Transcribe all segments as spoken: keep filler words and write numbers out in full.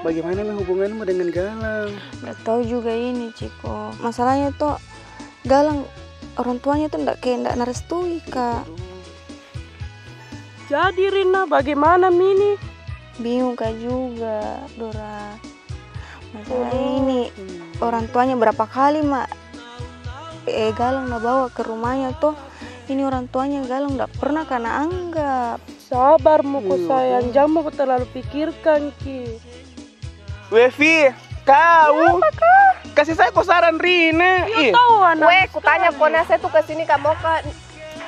Bagaimana mi hubunganmu dengan Galang? Nggak tahu juga ini, Ciko. Masalahnya toh, Galang orang tuanya tuh ndak, kayak ndak narestui ka. Jadi Rina, bagaimana mi ini? Bingung ka juga, Dora. Masalah ini, orang tuanya berapa kali ma, eh, Galang na bawa ke rumahnya toh. Ini orang tuanya Galang ndak pernah ka na anggap. Sabar moko sayang, jangan moko terlalu pikirkan ki. Wevi, kau kasih saya ko saran Rina. Ih. Weh, kutanya ko, nah, saya tuh ke sini ka mau ka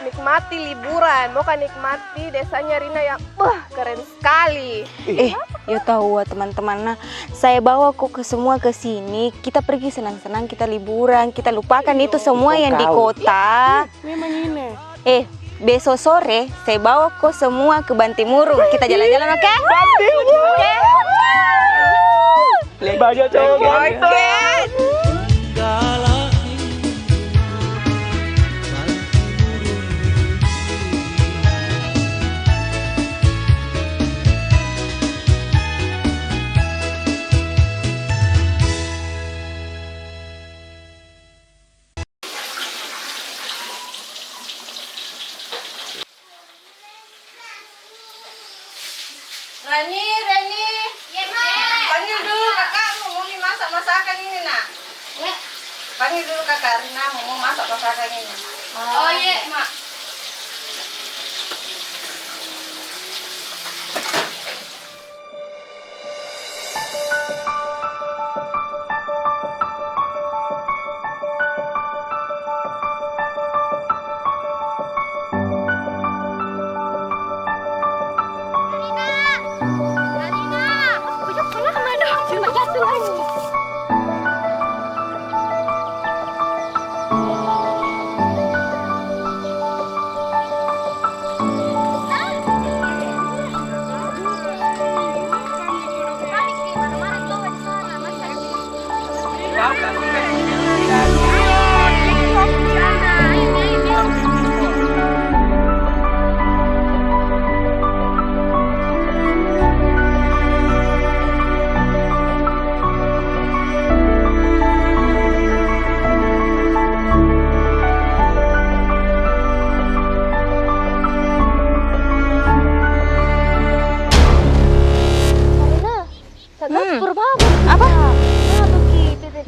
nikmati liburan, mau ka nikmati desanya Rina yang, wah, keren sekali. Eh, yo tahu, teman-teman, nah, saya bawa ko ke semua ke sini, kita pergi senang-senang, kita liburan, kita lupakan itu semua yang di kota. Memang ini. Eh, besok sore saya bawa ko semua ke Bantimurung. Kita jalan-jalan, oke? Bantimurung. Oke? Banyak cowok ganteng. Oke. Rani, Rani. Iya, Ma. Panggil dulu kakakmu, mau mi masak masakan ini, nak. Iya. Panggil dulu kakak Rina, mau masak masakan ini. Oh, iya, Ma. Karina, tak dapur, Baba. Apa?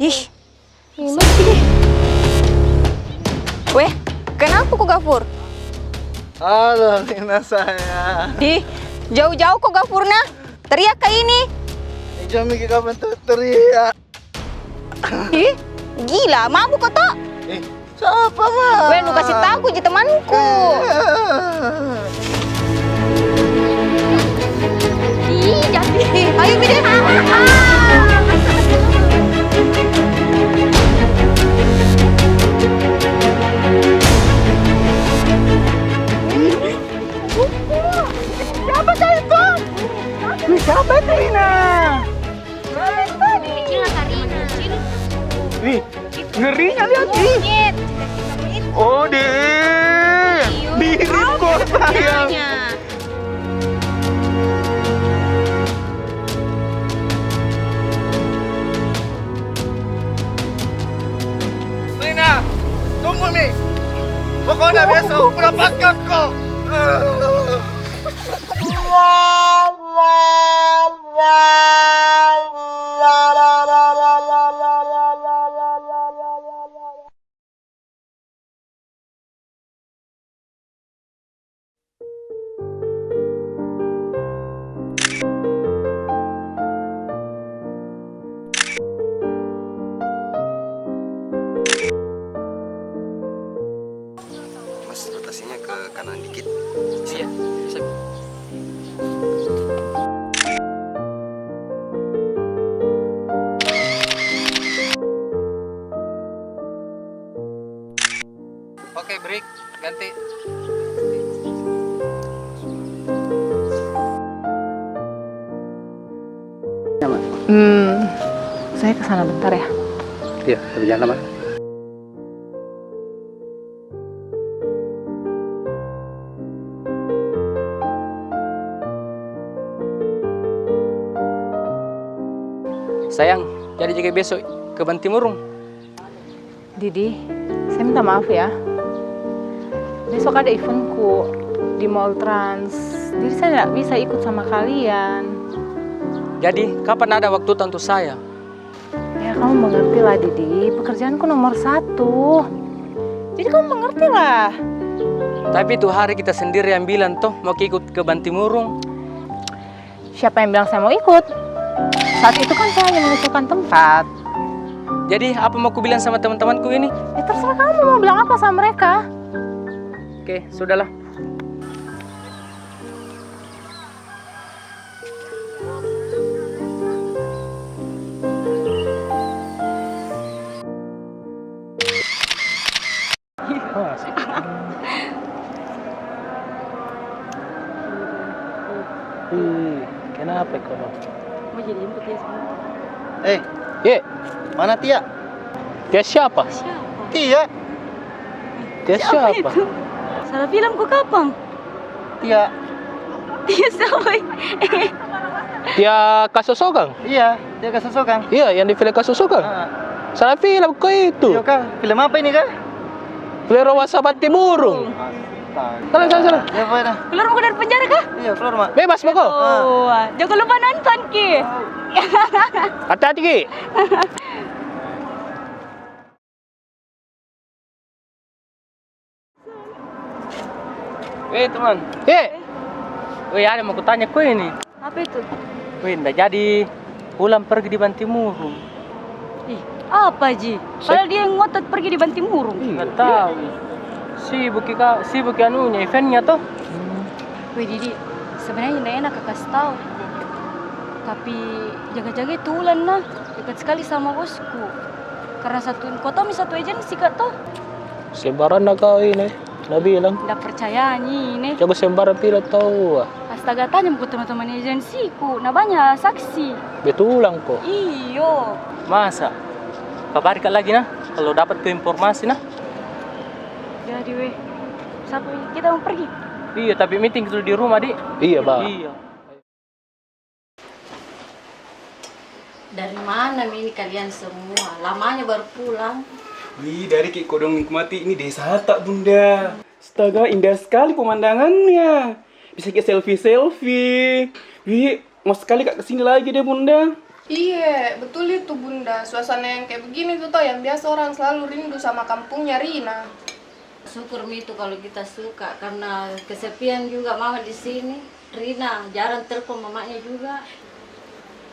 Ih, mati deh. Weh, kenapa ko gafur? Halo, Rina sayang. Ih, jauh-jauh ko gafur, nah. Teriak ka ini. Ih, jangan mikir kapan tuh teriak. Ih, gila, mabuk ko toh? Eh, siapa, Ma? Weh, nu kasih tahu ji temanku. Ih, jangan. Ih, ayo, Bide. Siapa itu? Ih, siapa itu, Rina? Wih, ngerinya lihat, ih. Oh, deh. Mirip kok, sayang. Rina, tunggu mi. Pokoknya besok, aku dapatkan kau. Mas, rotasinya ke kanan dikit. Iya, bisa. Oke, break. Ganti. Hmm, saya ke sana bentar ya. Iya, tapi jangan lama. Sayang, jadi jaga besok ke Bantimurung. Didi, saya minta maaf ya. Besok ada eventku di Mall Trans. Jadi saya nggak bisa ikut sama kalian. Jadi, kapan ada waktu untuk saya? Ya, kamu mengerti lah, Didi. Pekerjaanku nomor satu. Jadi kamu mengerti lah. Tapi itu hari kita sendiri yang bilang toh mau ikut ke Bantimurung. Siapa yang bilang saya mau ikut? Saat itu kan saya hanya mengusulkan tempat. Jadi, apa mau ku bilang sama teman-temanku ini? Ya, terserah kamu mau bilang apa sama mereka. Oke, sudahlah. Ih, kenapa kau? Mau jadi jemput ya semua. Eh, Ye. Mana Tia? Tia siapa? Siapa? Tia. Tia siapa? Salah film ku kapang. Tia. Tia siapa? Tia Kasosogang? Iya, Tia Kasosogang. Iya, yang di film Kasosogang. Ah. Salah film kau itu. Iya kah? Film apa ini kah? Film Romansa Bantimurung. Astaga. Salah, salah, salah. Ya, apa dah? Keluar mau dari penjara kah? Iya, keluar mak. Bebas mako. Oh, jangan lupa nonton ki. Hati-hati ki. Eh, teman. Eh. Weh, ada mau kutanya ko ini. Apa itu? Weh, ndak jadi pulang pergi di Bantimurung. Ih, apa ji? Padahal dia yang ngotot pergi di Bantimurung. Nggak tahu. Sibuk ki ka, sibuk ki anunya, eventnya toh. Weh, Didi, sebenarnya ndak enak ka kasih tahu. Tapi jaga-jaga itu Ulan nah. Dekat sekali sama bosku. Karena satu, kau tahu mi satu agensi ka toh? Sembarang na kau ini, na bilang. Ndak percaya ni ini. Jago sembarang pila tahu ah. Astaga, tanya mako teman-teman agensiku, na banyak saksi. Betulan ko. Iyo. Masa? Kabari ka lagi nah, kalau dapat ko informasi nah. Jadi weh, siapa kita mau pergi? Iya, tapi meeting dulu di rumah, Dik. Iya, Bang. Iya. Dari mana mi ini kalian semua? Lamanya baru pulang. Wih, dari ki kodong nikmati ini desa Hatak, Bunda. Astaga, indah sekali pemandangannya. Bisa ki selfie-selfie. Wih, mau sekali ka ke sini lagi deh, Bunda. Iya, betul itu, Bunda. Suasana yang kayak begini tuh toh yang biasa orang selalu rindu sama kampungnya Rina. Syukur mi itu kalau kita suka, karena kesepian juga mama di sini. Rina jarang telpon mamanya juga.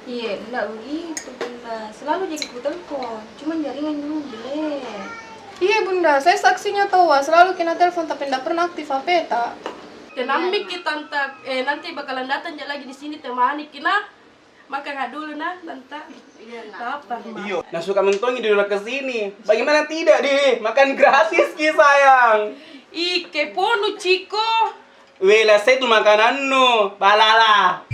Iya, ndak begitu, Bunda. Selalu jadi ku telpon, cuman jaringan memang jelek. Iya, Bunda, saya saksinya toh, selalu kena telpon tapi ndak pernah aktif H P ta. Tenang mi ki, Tanta. Eh, nanti bakalan datang ja lagi di sini temani ki nah. Makan ka dulu nah, Tanta. Iya, nah. Lapar. Iyo, na suka mentongi di luar ke sini. Bagaimana tidak, di makan gratis ki, sayang? Ih, keponu, Ciko. Weh, lah saya tu makanannu, balala.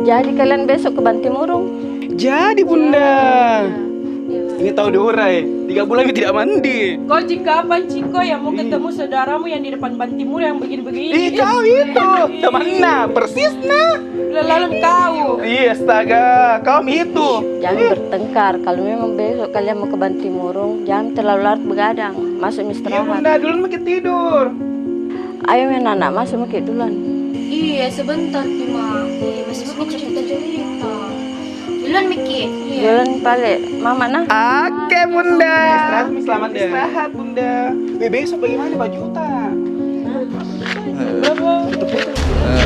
Jadi kalian besok ke Bantimurung? Jadi, Bunda. Ini tahu diurai, tiga bulan mi tidak mandi. Kau ji kapan, Ciko, yang mau ketemu saudaramu yang di depan Bantimurung yang begini-begini? Ih, kau itu. Temanna, persis nah. Lalu kau. Iya, astaga, kau itu. Jangan bertengkar. Kalau memang besok kalian mau ke Bantimurung, jangan terlalu larut begadang. Masuk mi istirahat. Iya, Bunda, dulu maki tidur. Ayo mi anak-anak, masuk maki duluan. Iya, sebentar ki, Ma. Iya, masih maki cerita-cerita. Duluan miki. Iya. Duluan pale mama nah. Oke, Bunda. Selamat istirahat, Bunda. Weh, besok bagaimana bajuta? Berapa?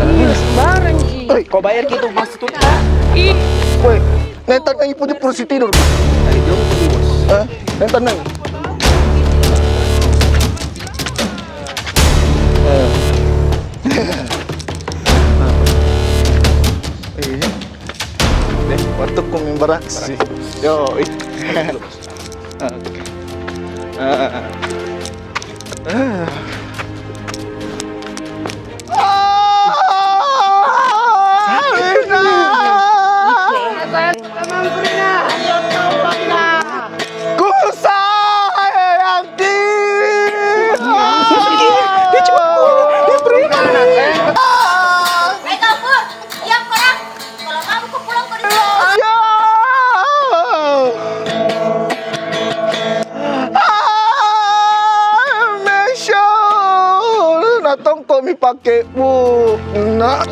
Ih, sembarang ji. Oi, kau bayar ki itu prostitut. Ih. Woi, nentan nang ipu di prostitut tidur. Hah? Nentan nang. Eh. Iya. Deh, waktu ku mi beraksi. Yo, ih. Oke. Ah. Ah. Ah, Rina! Saya teman Rina. Ayo, Rina. Oke, Bu. Nah.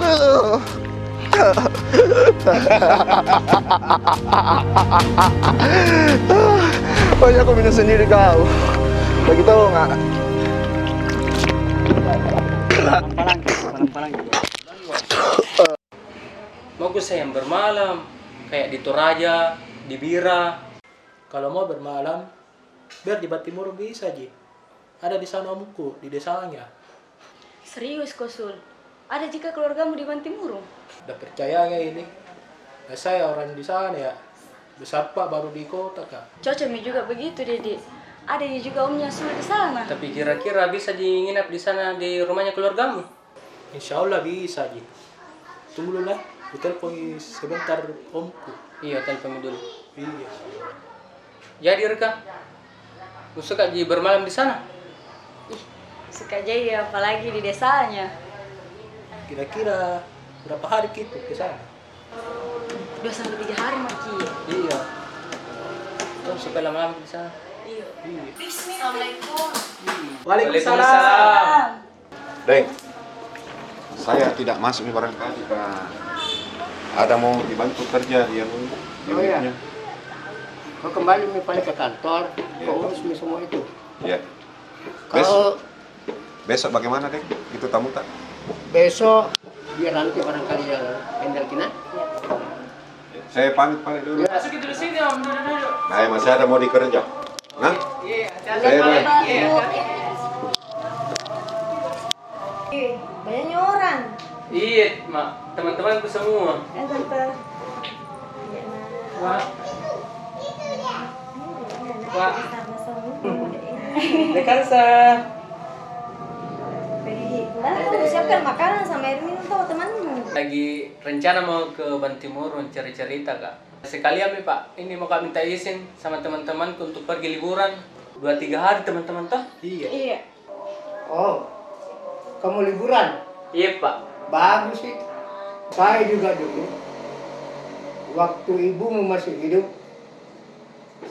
Banyak kau minum sendiri kau. Bagi tahu nggak? Mau ku saya yang bermalam, kayak di Toraja, di Bira. Kalau mau bermalam, biar di Bantimurung bisa ji. Ada di sana omku, di desanya. Serius ko, Sul? Ada jika keluargamu di Bantimurung? Nda percaya ka ini. Nah, saya orang di sana ya. Besar pa baru di kota ka. Cocok mi juga begitu, Dede. Ada ji juga omnya Sul di sana. Tapi kira-kira bisa ji nginap di sana di rumahnya keluargamu? Insya Allah bisa ji. Tunggu dulu lah, ku telepon sebentar omku. Iya, telepon dulu. Iya. Jadi, Rika, mu suka ji bermalam di sana? Ih, suka ji, apalagi di desanya. Kira-kira berapa hari kita ke sana? Dua sampai tiga hari maki. Iya. Terus supaya lama-lama di sana. Iya. Iya. Assalamualaikum. Waalaikumsalam. Deng, saya tidak masuk ini barangkali, Pak. Ada mau dibantu kerja di yang di unitnya. Oh, iya. Kau kembali mi paling ke kantor, kau urus mi semua itu. Iya. Kalau besok bagaimana, Deng? Itu tamu tak? Besok biar nanti barangkali yang handle kina. Saya pamit balik dulu. Ya. Masuk dulu sini, Om. Duduk, duduk. Nah, masih ada mau dikerja. Nah? Iya, iya. Saya balik. Iya. Eh, banyaknya orang. Iya, Mak. Teman-temanku semua. Eh, Tante. Iya, Mak. Wah. Wah. Sama semua. Dekansa. Udah siapkan makanan sama air minum tuh temanmu. Lagi rencana mau ke Bantimurung, cerita-cerita, Kak. Sekalian mi, Pak, ini mau ka minta izin sama teman-temanku untuk pergi liburan dua tiga hari, teman-teman, toh? Iya. Iya. Oh, kamu liburan? Iya, Pak. Bagus sih. Saya juga dulu, waktu ibumu masih hidup,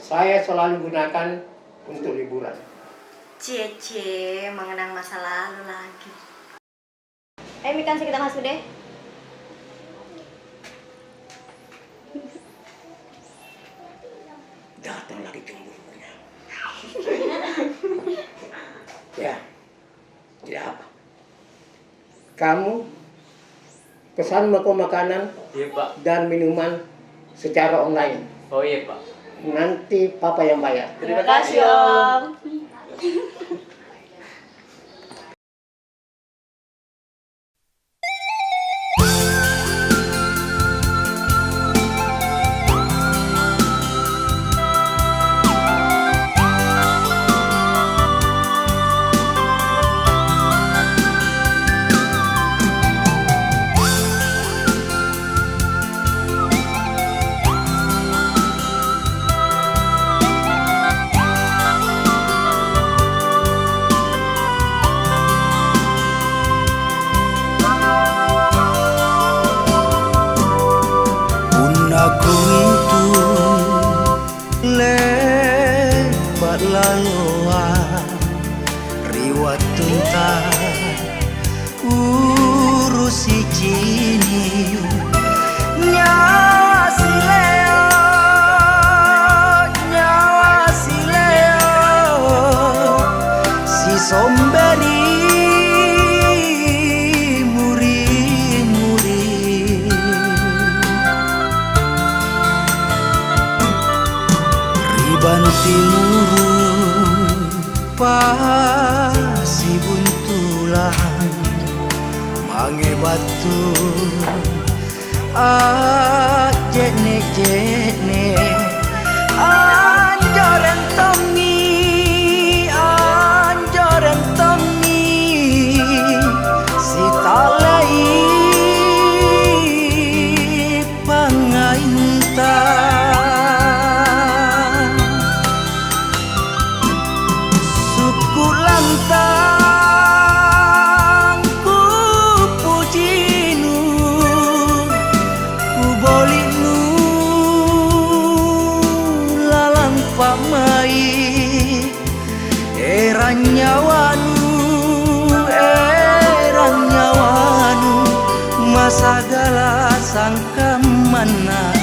saya selalu gunakan untuk liburan. Cie, cie, mengenang masa lalu lagi. Ayo, Mikan, kita masuk deh. Datang lagi cemburunya. Ya, tidak apa. Kamu pesan mako makanan dan minuman secara online. Oh, iya, Pak. Nanti Papa yang bayar. Terima kasih, Om. Punna kuintu le'ba' laloa ri wattunta urusi cini'. Nyawa sileo, nyawa sileo, sisomberi muri-muri. Ri Bantimurung, Pasibuntulang, mange battu a'je'ne'-je'ne'. Anjoreng tommi, anjoreng tommi, sita'lei pangainta. Sukku' lantang kupujinu, kuboli'nu lalang pa'mai'. Segala sangka mana,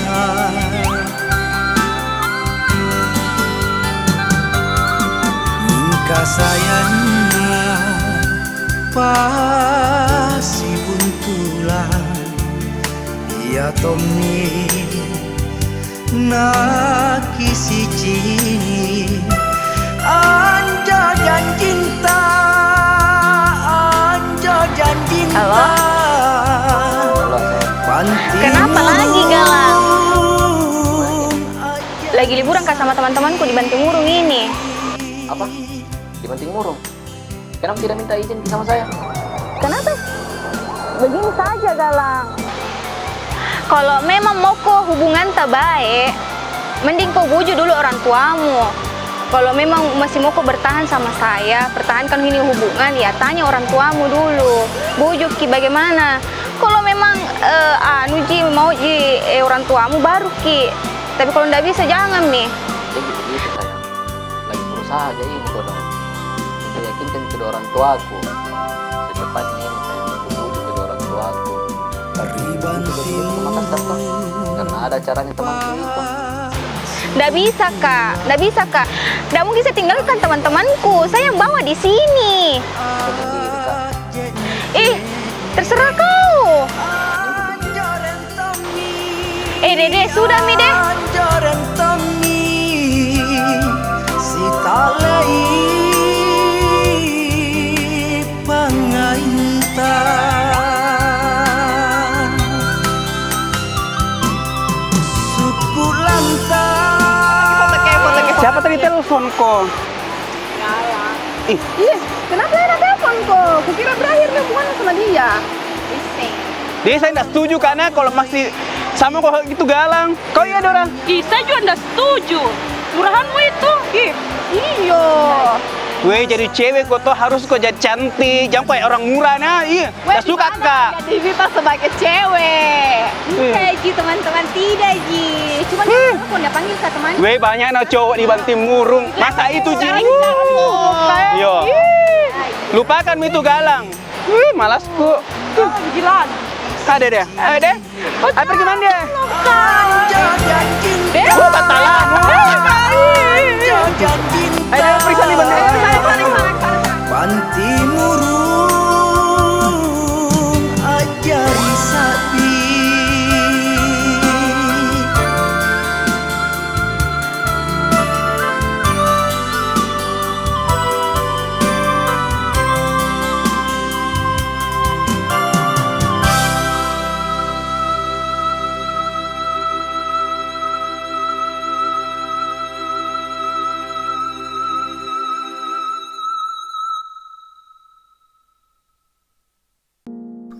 mingka sayangna pasi buntulan. Iya tommi nakisicini. Anjo janjinta, anjo janjinta. Halo? Halo, sayang. Kenapa lagi, Galang? Lagi liburan ka sama teman-temanku di Bantimurung ini. Apa? Di Bantimurung? Kenapa tidak minta izin sama saya? Kenapa? Begini saja, Galang. Kalau memang mauko hubunganta baik, mending ko bujuk dulu orang tuamu. Kalau memang masih mauko bertahan sama saya, pertahankan ini hubungan, ya tanya orang tuamu dulu. Bujuk ki bagaimana. Kalau memang, eh, anu ji, mau ji, eh, orang tuamu, baru ki. Tapi kalau ndak bisa, jangan mi. Jadi begitu, sayang. Lagi berusaha aja ini kodong untuk yakinkan kedua orang tuaku. Secepatnya ini saya mau bujuk kedua orang tuaku. Tapi itu betul ke Makassar toh, karena ada acaranya temanku itu. Ndak bisa, Kak. Ndak bisa, Kak. Ndak mungkin saya tinggalkan teman-temanku. Saya yang bawa di sini. Ih, terserah kau. Eh, Dede, sudah mi deh. Anjo rentong mi, si talei pangainta. Suku lanta. Siapa tadi telepon ko? Ih. Ih, kenapa ada telepon ko? Kukira berakhir nih hubunganmu sama dia. Dia, saya ndak setuju karena kalau masih sama kau gitu, Galang. Kau iya, Dora? Ih, saya juga ndak setuju. Murahanmu itu. Ih, iyo. Weh, jadi cewek kau tuh harus kau jadi cantik. Jangan kayak orang murah, nah. Iya. Weh, ndak suka, Kak. Jadi Viva sebagai cewek. Tidak ji, teman-teman, tidak ji. Cuma dia telepon, dia panggil ke teman. Weh, banyak nah cowok di Bantimurung. Masa itu ji? Iya. Lupakan itu, Galang. Wih, malasku. Kau gila. Ada deh. Ada deh. Ayo, pergi mandi ya. Deh. Oh, batalan. Ayo, periksa di bandara. Bantimurung ajari sapi.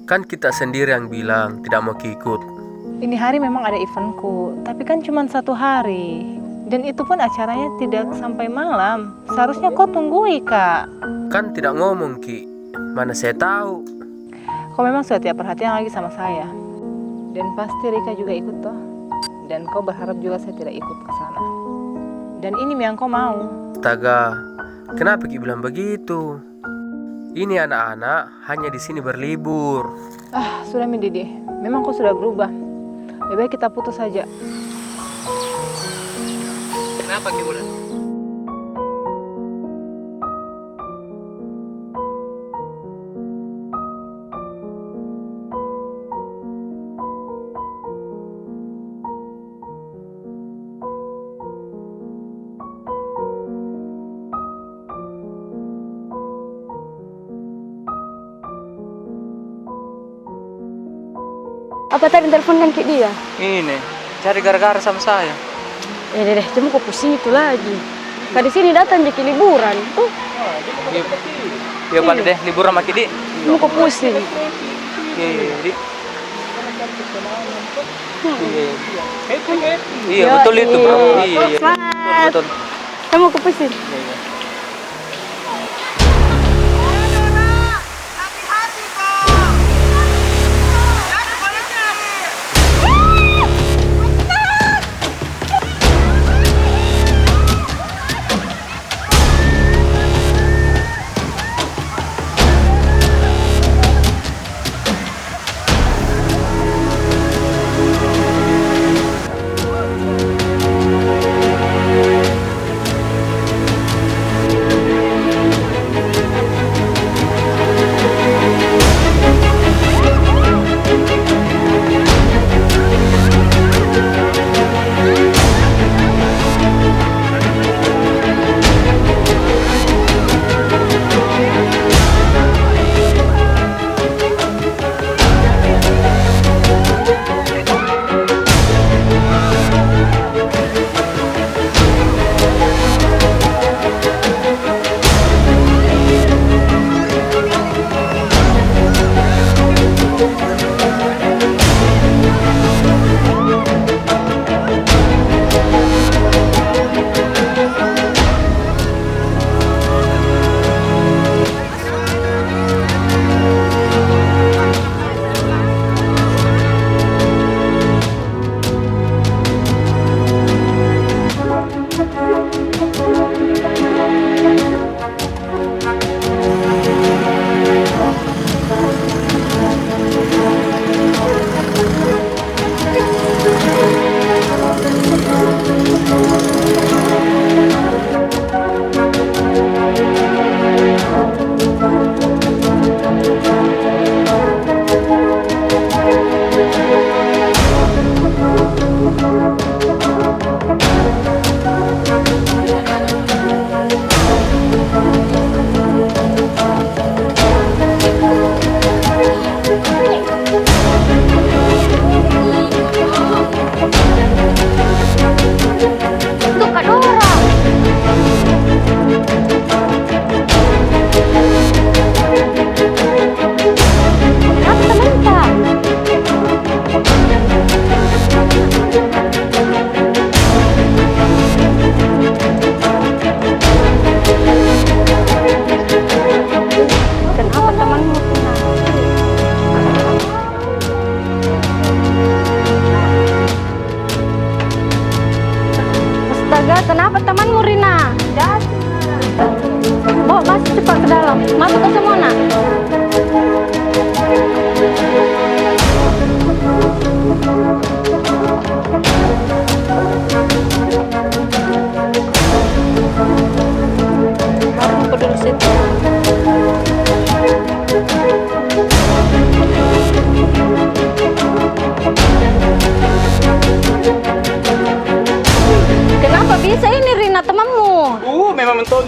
Kan kita sendiri yang bilang tidak mau ki ikut. Ini hari memang ada eventku, tapi kan cuman satu hari. Dan itu pun acaranya tidak sampai malam. Seharusnya kau tunggui, Kak. Kan tidak ngomong ki, mana saya tahu. Kau memang sudah tidak perhatian lagi sama saya. Dan pasti Rika juga ikut toh. Dan kau berharap juga saya tidak ikut ke sana. Dan ini yang kau mau. Astaga, kenapa ki bilang begitu? Ini anak-anak hanya di sini berlibur. Ah, sudah mi, Didi. Memang kau sudah berubah. Lebih baik kita putus saja. Kenapa ki, Wulan? Apa tadi teleponkan ki dia? Ini, cari gara-gara sama saya. Eh, deh, deh, cuma ko pusing itu lagi. Ka di sini datang ji ki liburan. Uh. Iya, iya, pada deh, liburan maki di. Cuma ko pusing. Iya, iya, iya, di. Iya, iya. Iya, betul itu, bro. Iya, iya. Betul, betul. Kamu ke pusing. Iya, iya.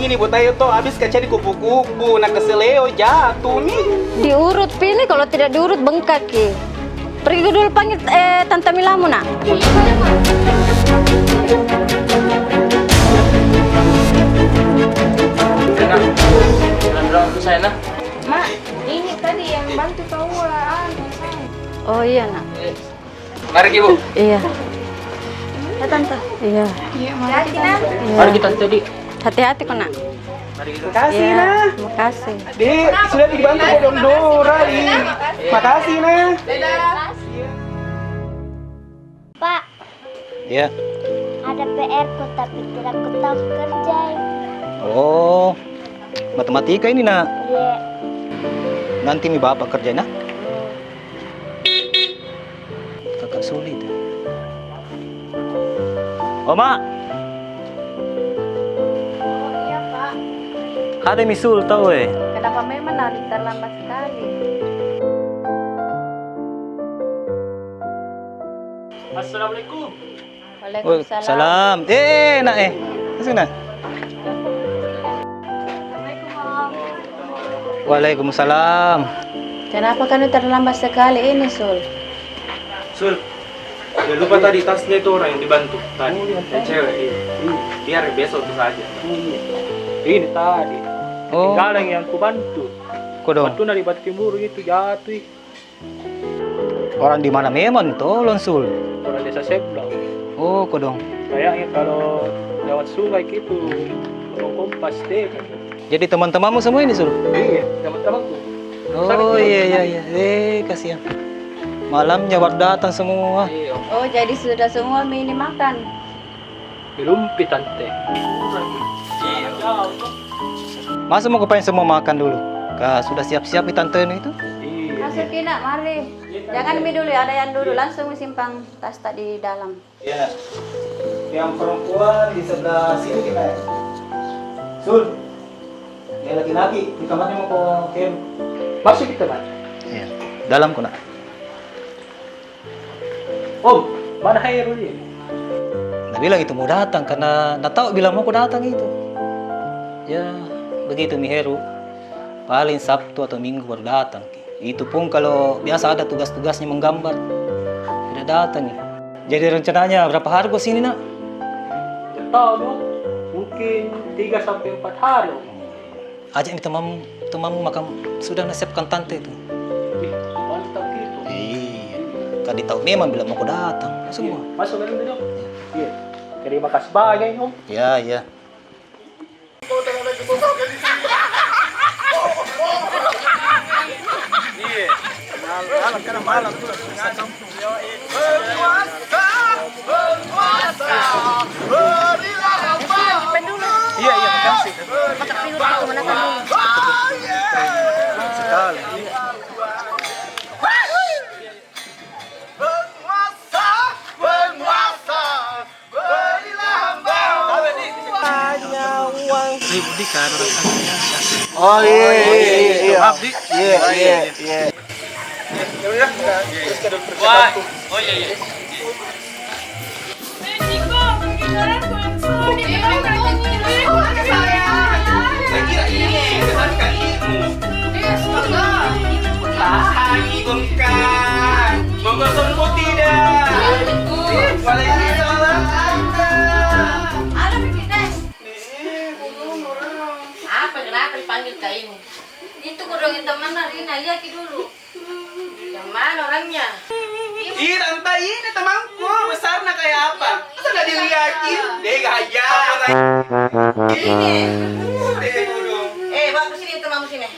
Ini botol itu habis ka cari kupu-kupu, na keseleo jatuh ni. Diurut pi ini, kalau tidak diurut bengkak ki. Pergi dulu panggil, eh, Tante Milamu, nak. Nak, jalan dulu aku, sayang, nah. Mak, ini tadi yang bantu kau, anu, sayang. Oh iya, nak. Mari, Ibu. Iya. Ya, Tante. Iya. Iya, mari. Hati-hati, Nak. Iya. Mari kita tadi. Hati-hati ko, Nak. Mari kita. Makasih, iya, Nak. Makasih. Dek, sudah dibantu bodong Dora, ih. Makasih, Nak. Dadah. Pak. Iya. Ada P R ku, tapi tidak ku tahu kerja. Oh, matematika ini, Nak? Iya. Nanti mi Bapak kerja, Nak. Kakak Suli itu. Oma! Oh, iya, Pak. Ada mi Sul tau, eh. Kenapa memang hari terlambat sekali? Assalamualaikum. Waalaikumsalam. Salam. Eh, Nak, eh. Masuk, Nak. Waalaikumsalam. Kenapa kau terlambat sekali ini, Sul? Sul, jangan lupa tadi tasnya itu orang yang dibantu tadi. Oh, iya, yang cewek, iya. Iya. Biar besok itu saja. Oh, iya. Ini tadi. Oh. Ketinggalan yang kubantu. Kodong. Waktu na di Batu Timur itu jatuh, ih. Orang di mana memang tolong, Sul? Orang desa sebelah. Oh, kodong. Kayaknya kalau lewat sungai gitu, kodong kompas deh. Jadi teman-temanmu semua ini, Sul? Iya, teman-temanku. Oh, iya, iya, iya. Eh, kasihan. Malamnya baru datang semua. Iya. Oh, jadi sudah semua mi ini makan? Belum pi, Tante. Masuk mau kupain semua makan dulu. Kah sudah siap-siap di Tante ini itu? Iya. Masuk ki, Nak, mari. Jangan mi dulu, ada yang dulu. Langsung mi simpan tas tadi di dalam. Iya, Nak. Yang perempuan di sebelah sini kita, ya. Sul. Yang laki-laki di kamarnya mau ke. Masuk kita, Nak. Iya. Dalam ko, Nak. Om, mana Hairul ini? Na bilang itu mau datang karena na tau bilang mau ko datang itu. Ya, begitu mi Heru. Paling Sabtu atau Minggu baru datang. Itu pun kalau biasa ada tugas-tugasnya menggambar. Tidak datang. Jadi rencananya berapa hari ko sini, Nak? Tidak tahu, Dok. Mungkin tiga sampai empat hari, Om. Ajak mi temanmu, temanmu makan, sudah na siapkan Tante itu. Ih, mantap itu. Iya. Kan ditau memang bilang mau ko datang. Masuk, iya, semua. Masuk dalam dulu. Iya. Iya. Terima kasih banyak, Om. Iya, iya. Iya. Malam, malam, karena malam tuh. Iya, iya, makasih. Sekali. Ribut di kan orang sana. Oh, iya, iya, iya, iya. Maaf, Dik. Iya, iya, iya. Wah, oh, iya, iya. Hai, bengkak. Mau kosong putih dah. Waalaikumsalam, Tante. Ada pergi tes. Apa, kenapa dipanggil kau ini? Itu kodong yang teman Rina, lihat ki dulu. Yang mana orangnya? Ih, Tante, ini temanku. Besarnya kayak apa? Masa nggak diliatin? Deh, gaya. Ini. Deh, bodoh. Eh, bawa ke sini temanmu sini.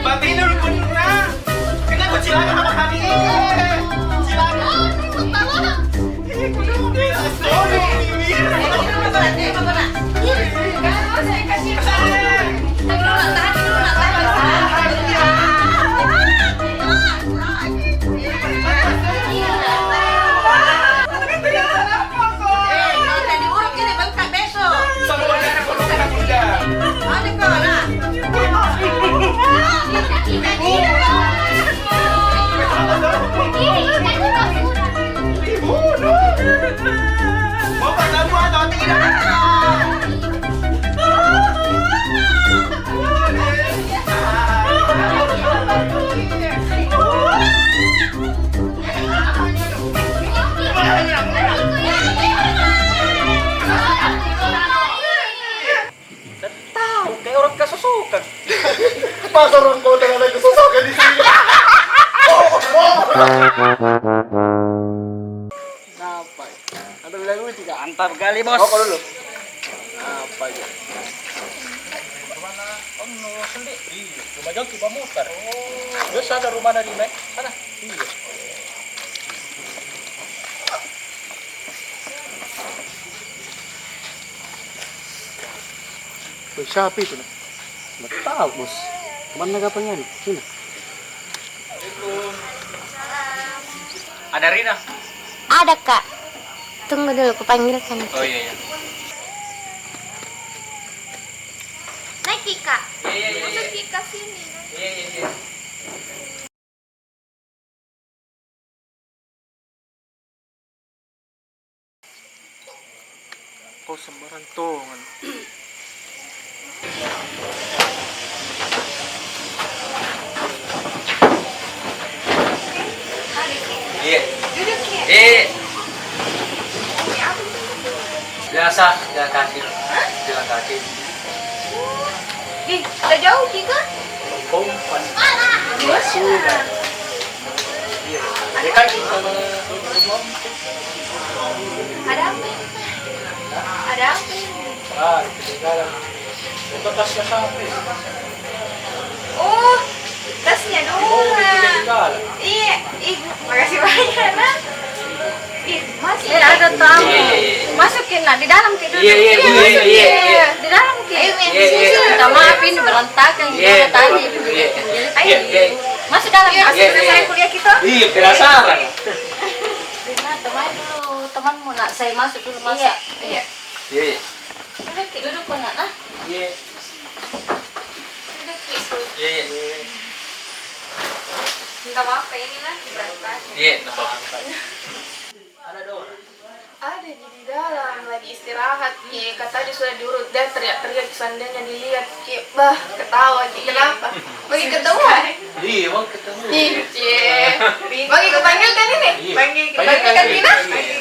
Mati dulu pun, Nak. Kenapa cilaka sama kami? Cilaka. Masa orang kau tengah lagi susah kan di sini? Kenapa? Ada lagi tiga antar kali, Bos. Kau dulu. Apa aja? Rumah na, oh, no, sendiri. Iya, rumah jauh kita muter. Biasa ada rumah dari mana? Sana. Iya. Weh, siapa itu, nah? Nggak tahu, Bos. Mana kapalnya, nih? Sini. Ada Rina? Ada, Kak. Tunggu dulu, kupanggilkan. Oh, iya, iya. Naik, Kak. Iya, iya, iya, iya. Masuk, Kak, sini. Iya, iya, iya. Kau sembarang tongan. Iya. Iya. Biasa, jalan kaki. Jalan kaki. Ih, tak jauh kita. Kompas. Iya, sudah. Iya. Ada kan kita. Ada apa ini? Ada apa ini? Ah, ketinggalan. Itu tasnya siapa? Oh, tasnya Dora. Iya, ih, makasih banyak, Nak. Ih, masih ada tamu. Masukin, Nak, di dalam ki dulu. Iya, iya, iya, iya, iya. Di dalam ki. Ayo, Min. Iya, iya. Minta maaf, ini berantakan gimana tadi. Ayo. Iya, iya. Masuk dalam, masuk. Penasaran kuliah kita. Iya, penasaran. Rina, temani dulu temanmu, Nak. Saya masuk dulu, masuk. Iya, iya. Iya, iya. Duduk ki, duduk ki, Nak, nah. Iya. Duduk ki. Iya, iya. Minta maaf ya, ini, nah, berantakan. Iya, nggak apa-apa. Ada di dalam lagi istirahat ki, kata dia sudah diurut, dia teriak-teriak, seandainya dilihat ki, bah, ketawa ki, kenapa? Bagi ketawa. Iya, bagi ketawa. Iya, cie. Bagi kupanggilkan ini. Iya. Panggil, panggilkan Tina. Iya.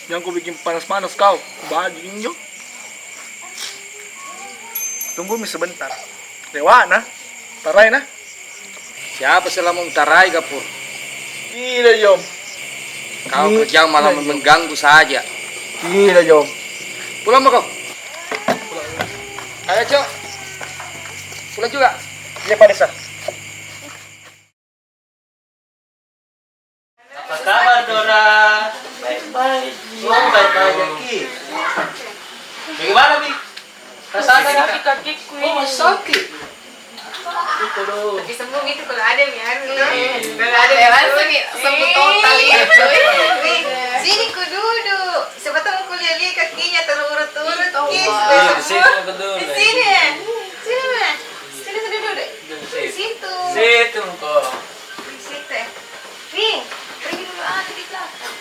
Jangan kau bikin panas-panas kau. Bagi injo. Tunggu mi sebentar. Lewat nah. Tarai nah. Siapa sih lamung tarai, Gapur? Tidak, Jom. Kau kerja malah mengganggu saja. Tidak, Jom. Pulang mako. Ayo, Cok. Pulang juga. Iya, Pak Desa. Apa kabar, Dora? Baik-baik. Oh, baik-baik, Ki. Bagaimana, Bi? Rasakan, Kak? Sakit kakiku ini. Oh, masih sakit? Itu dong. Tapi sembuh gitu kalau ada yang anu, no? Iya. Kalau ada yang langsung nih, sembuh total itu. Nih, sini ku duduk. Siapa tahu kuliah-lihat kakinya terurut-urut, Ki, supaya sembuh. Iya, di situ aku duduk. Di sini, ya? Sini, Ma. Sini, sini duduk. Di situ. Situ, kok. Di situ, ya. Ring, pergi dulu, ah, di belakang.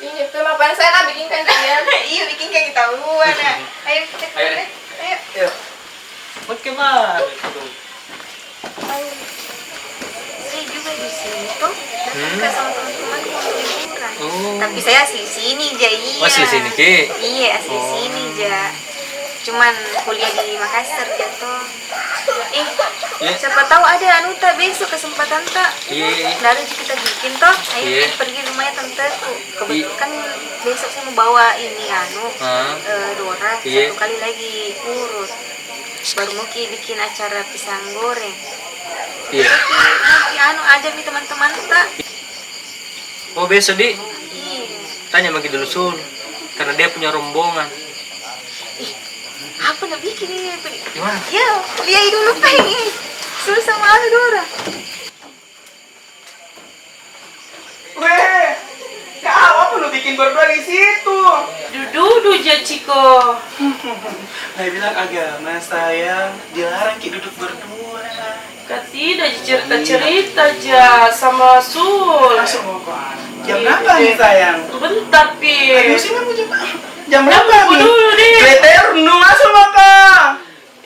Iya, itu mapan saya nak bikin kan dia. Iya, bikin kayak kita buat, ya. Ayo, kita keluar, deh. Ayo. Ayo. Oke, Ma. Ayo. Saya juga di sini tuh, datang ke sama teman-teman yang liburan. Oh. Tapi saya asli sini, ja, iya. Oh, asli sini, Ki? Iya, asli sini, ja. Cuman kuliah di Makassar, ja, toh. Eh, siapa tahu ada anu ta besok kesempatan ta. Iya, iya, iya. Dari kita bikin toh. Ayo kita pergi rumahnya tanteku. Kebetulan kan besok saya mau bawa ini anu, eh, Dora satu kali lagi urut. Baru mau ki bikin acara pisang goreng. Iya. Jadi mau ki anu, ajak mi teman-teman ta. Oh, besok, Di? Iya. Tanya maki dulu Sul, karena dia punya rombongan. Ih, apa na bikin ini? Gimana? Ya, lihat dulu, Peng. Ih, Sul sama anu Dora. Weh, kau apa lu bikin berdua di situ? Dudu-dudu ja, Ciko. Saya bilang agama, sayang, dilarang ki duduk berdua. Kau tidak cerita-cerita ja sama Sul. Masuk mau kau. Jam berapa nih, sayang? Bentar pi. Aduh, sini aku jam. Jam berapa nih? Dulu, Di. Leter, nu masuk mau kau.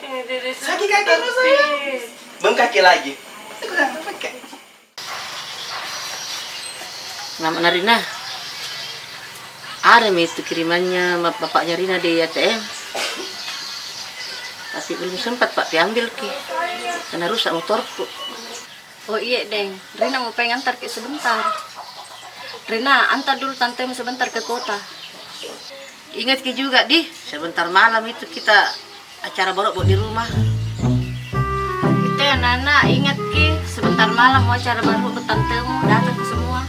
Eh, Dede, sakit kakimu, sayang. Bengkak ki lagi. Bengkak. Nama na Rina? Ada mi itu kirimannya bapaknya Rina di A T M. Tapi belum sempat, Pak, pi ambil ki. Karena rusak motorku. Oh, iya, deng. Rina mau pengen antar ki sebentar. Rina, antar dulu tantemu sebentar ke kota. Ingat ki juga, di, sebentar malam itu kita acara barobbo di rumah. Itu ya, Nana, ingat ki, sebentar malam mau acara barobbo tantemu, datang ke semua.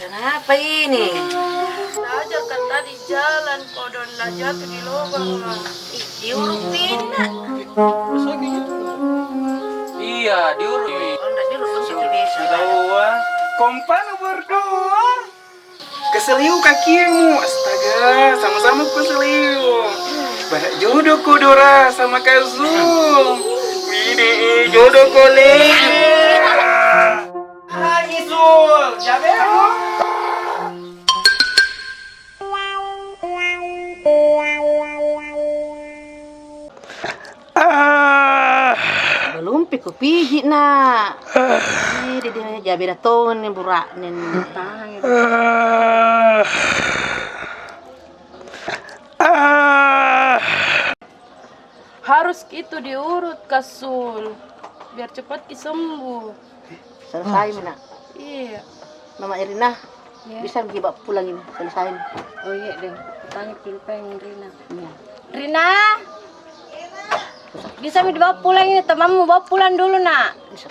Kenapa ini? Belajar kan tadi jalan, kodong lah jatuh di lubang lah. Ih, diurut pindah. Iya, diurut mi. Sudah, kompanu berdua. Keseliu kakimu, astaga, sama-sama keseliu. Banyak jodoh ko Dora sama Kak Zul. Ini jodoh ko le. Haji Zul, jabe. Ah. Belum pi kupijit, Nak. Ah. Ih, dia, dia, dia beda tone ni, burak ni. Ah. Ah. Harus itu diurut, Kak Zul, biar cepat ki sembuh. Selesai mi, Nak. Iya. Mama Irina, iya, bisa mi bawa pulang ini, selesai mi. Oh iya deh, tanya dulu peng Rina. Iya. Rina, bisa mi dibawa pulang ini, temanmu bawa pulang dulu, Nak. Bisa.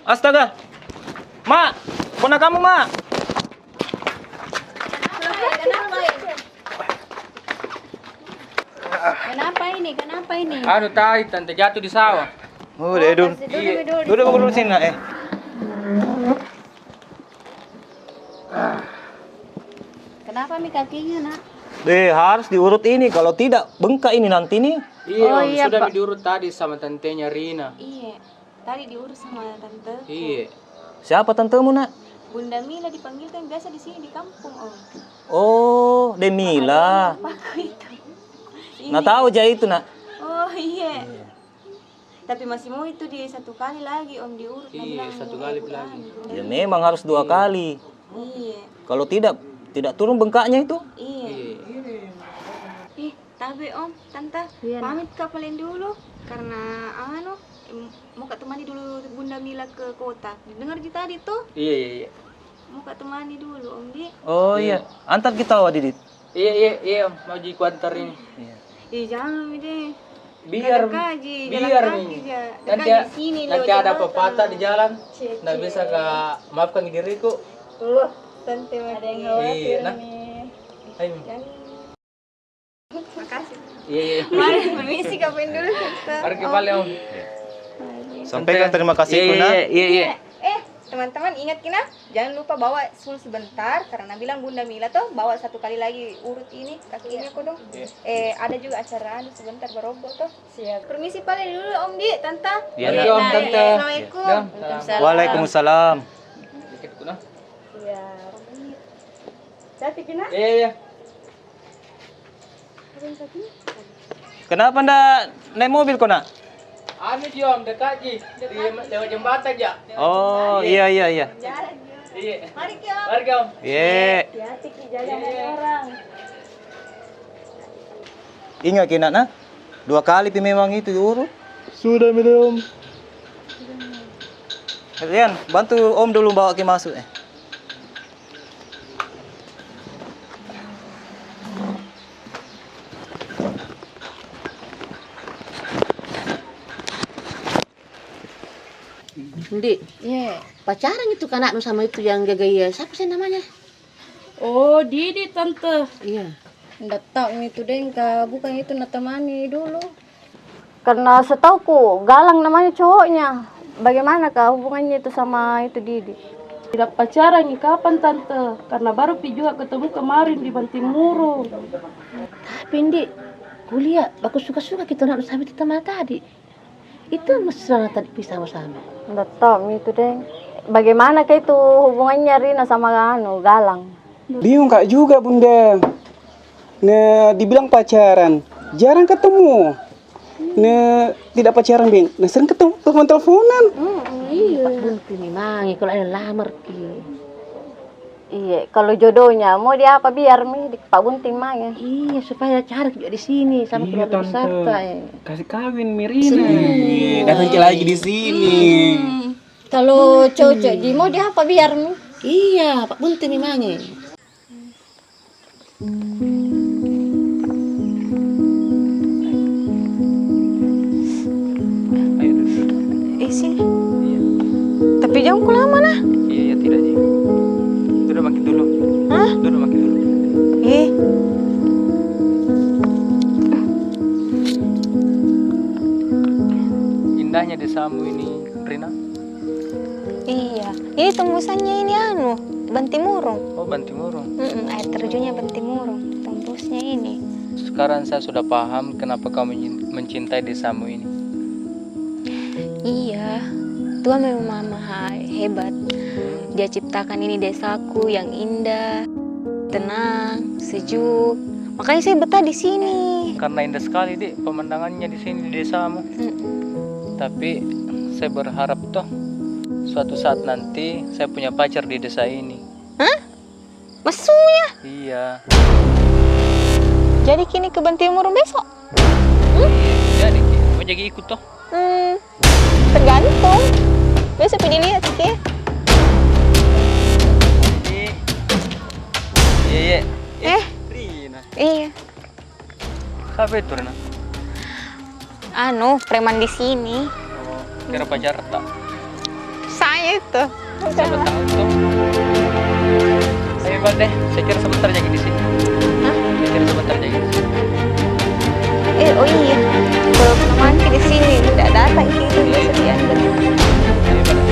Astaga. Mak, pona kamu, Mak. Kenapa ini? Kenapa ini? Anu, tadi tante jatuh di sawah. Oh, deh, duduk. Iya. Duduk dulu sini, Nak, eh. Kenapa mi kakinya, Nak? Deh, harus diurut ini, kalau tidak bengkak ini nanti nih. Iya, Om, iya, sudah mi diurut tadi sama tantenya Rina. Iya, tadi diurut sama tante. Iya. Siapa tantemu, Nak? Bunda Mila dipanggil kan biasa di sini di kampung, Om. Oh, deh Mila. Paku itu. Nah, tahu ja itu, Nak. Oh, iya. Iya. Tapi masih mau itu di satu kali lagi, Om, diurut. Iya, satu kali lagi. Ya, memang harus dua kali. Iya. Kalau tidak, tidak turun bengkaknya itu. Iya. Ih, tapi, Om, Tante, pamit ka paling dulu. Karena, anu, em, mau ka temani dulu Bunda Mila ke kota. Dengar ji tadi tuh. Iya, iya, iya. Mau ka temani dulu, Om, di. Oh, iya. Antar kita, Wak Didit. Iya, iya, iya, mau ji kuantar ini. Iya. Ih, jangan mi deh. Biar, biar mi. Nanti, nanti ada pepatah di jalan, ndak bisa ka maafkan diriku. Wah, santai. Ada yang khawatir nih. Ayo. Makasih. Iya, iya. Mari, permisi, kapan dulu kita. Mari kembali, Om. Sampaikan terima kasihku, Nak. Iya, iya, iya. Eh, Teman-teman, ingat ki nah, jangan lupa bawa sun sebentar, karena bilang Bunda Mila toh, bawa satu kali lagi urut ini kakinya kodong. Iya. Eh, ada juga acara anu sebentar, barobbo toh. Siap. Permisi pale dulu, Om Di, Tante. Iya, Om, Tante. Assalamualaikum. Waalaikumsalam. Dikit ku nah. Iya. Cantik ki nah. Iya, iya. Kenapa ndak naik mobil ko, Nak? Anu ji, Om, dekat ji. Di, lewat jembatan ja. Oh, iya, iya, iya. Iya. Mari ki, Om. Iya. Hati-hati ki, jaga orang. Ingat ki, Nak, nah. Dua kali pi memang itu diurut. Sudah mi deh, Om. Rian, bantu Om dulu bawa ki masuk, eh. Ndi, pacaran itu ka anaknu sama itu yang gagah iya. Siapa sih namanya? Oh, Didi, Tante. Iya. Ndak tau mi itu, deng, ka bukan itu na temani dulu. Karena setauku Galang namanya cowoknya. Bagaimana ka hubungannya itu sama itu Didi? Tidak pacaran ni kapan, Tante? Karena baru pi juga ketemu kemarin di Bantimurung. Tapi, Ndi, kulihat baku suka-suka ki itu anak sama itu teman tadi. Itu mesra tadi pi sama-sama. Ndak tau mi itu, deng. Bagaimana ka itu hubungannya Rina sama anu, Galang? Bingung ka juga, Bunda. Nah, dibilang pacaran, jarang ketemu. Nah, tidak pacaran, Beng. Nah, sering ketemu, telepon-teleponan. Mm-mm, iya. Buntu memang, kalau ada lamar ki. Iya, kalau jodohnya mau diapa biar mi, di Pak Bunting mai. Iya, supaya cari juga di sini sama keluarga besar ta, eh. Kasih kawin mi Rina. Iya, datang ki lagi di sini. Hmm. Kalau cocok ji, mau diapa biar mi. Iya, Pak Bunting memang, eh. Ayo duduk. Eh, sini. Iya. Tapi jangan ku lama nah. Iya, iya, tidak ji. Duduk makin dulu. Hah? Duduk makin dulu. Eh. Indahnya desamu ini, Rina. Iya, ini tembusannya ini anu, Bantimurung. Oh, Bantimurung. Mm-mm, air terjunnya Bantimurung, tembusnya ini. Sekarang saya sudah paham kenapa kau menyin-, mencintai desamu ini. Iya, Tuhan memang maha hebat. Dia ciptakan ini desaku yang indah, tenang, sejuk. Makanya saya betah di sini. Karena indah sekali, Dek, pemandangannya di sini, di desamu. Mm-mm. Tapi saya berharap toh, suatu saat nanti saya punya pacar di desa ini. Hah? Maksudnya? Iya. Jadi ki ini ke Bantimurung besok? Hmm? Iya, jadi ki. Mau jadi ikut toh? Hmm, tergantung. Besok pi dilihat ki. Iya, iya. Eh? Rina. Iya. Siapa itu, Rina? Anu, preman di sini. Oh, kira pacar tak? Saya itu. Siapa tahu tuh. Ayo, Bang, deh. Saya kira sebentar lagi di sini. Hah? Saya kira sebentar lagi di sini. Eh, oh iya. Kalau preman di sini tidak datang ki, biasa diantar. Iya, Bang.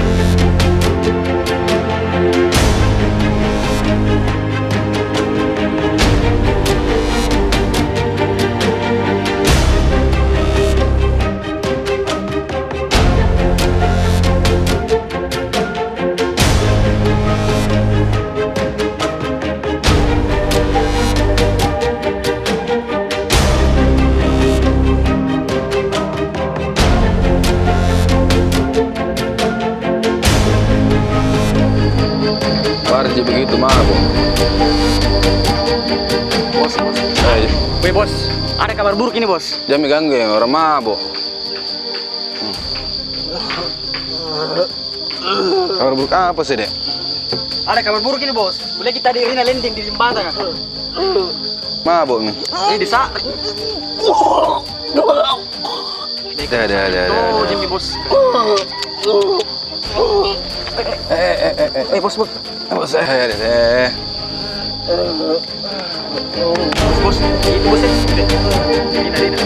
Baru ji begitu mabok. Bos, bos. Eh. Weh, bos, ada kabar buruk ini, bos. Jangan ganggu orang mabok. Kabar buruk apa sih, Dek? Ada kabar buruk ini, bos. Kulihat kita di Rina landing di jembatan, kan? Mabok mi. Eh, di sa-, Dah, dah, dah, dah, dah. Jimmy, bos. Eh, eh, eh, eh, eh, bos, bos. Bos, eh, eh, eh. Bos, bos. Ini, bos, eh. Ini, ini.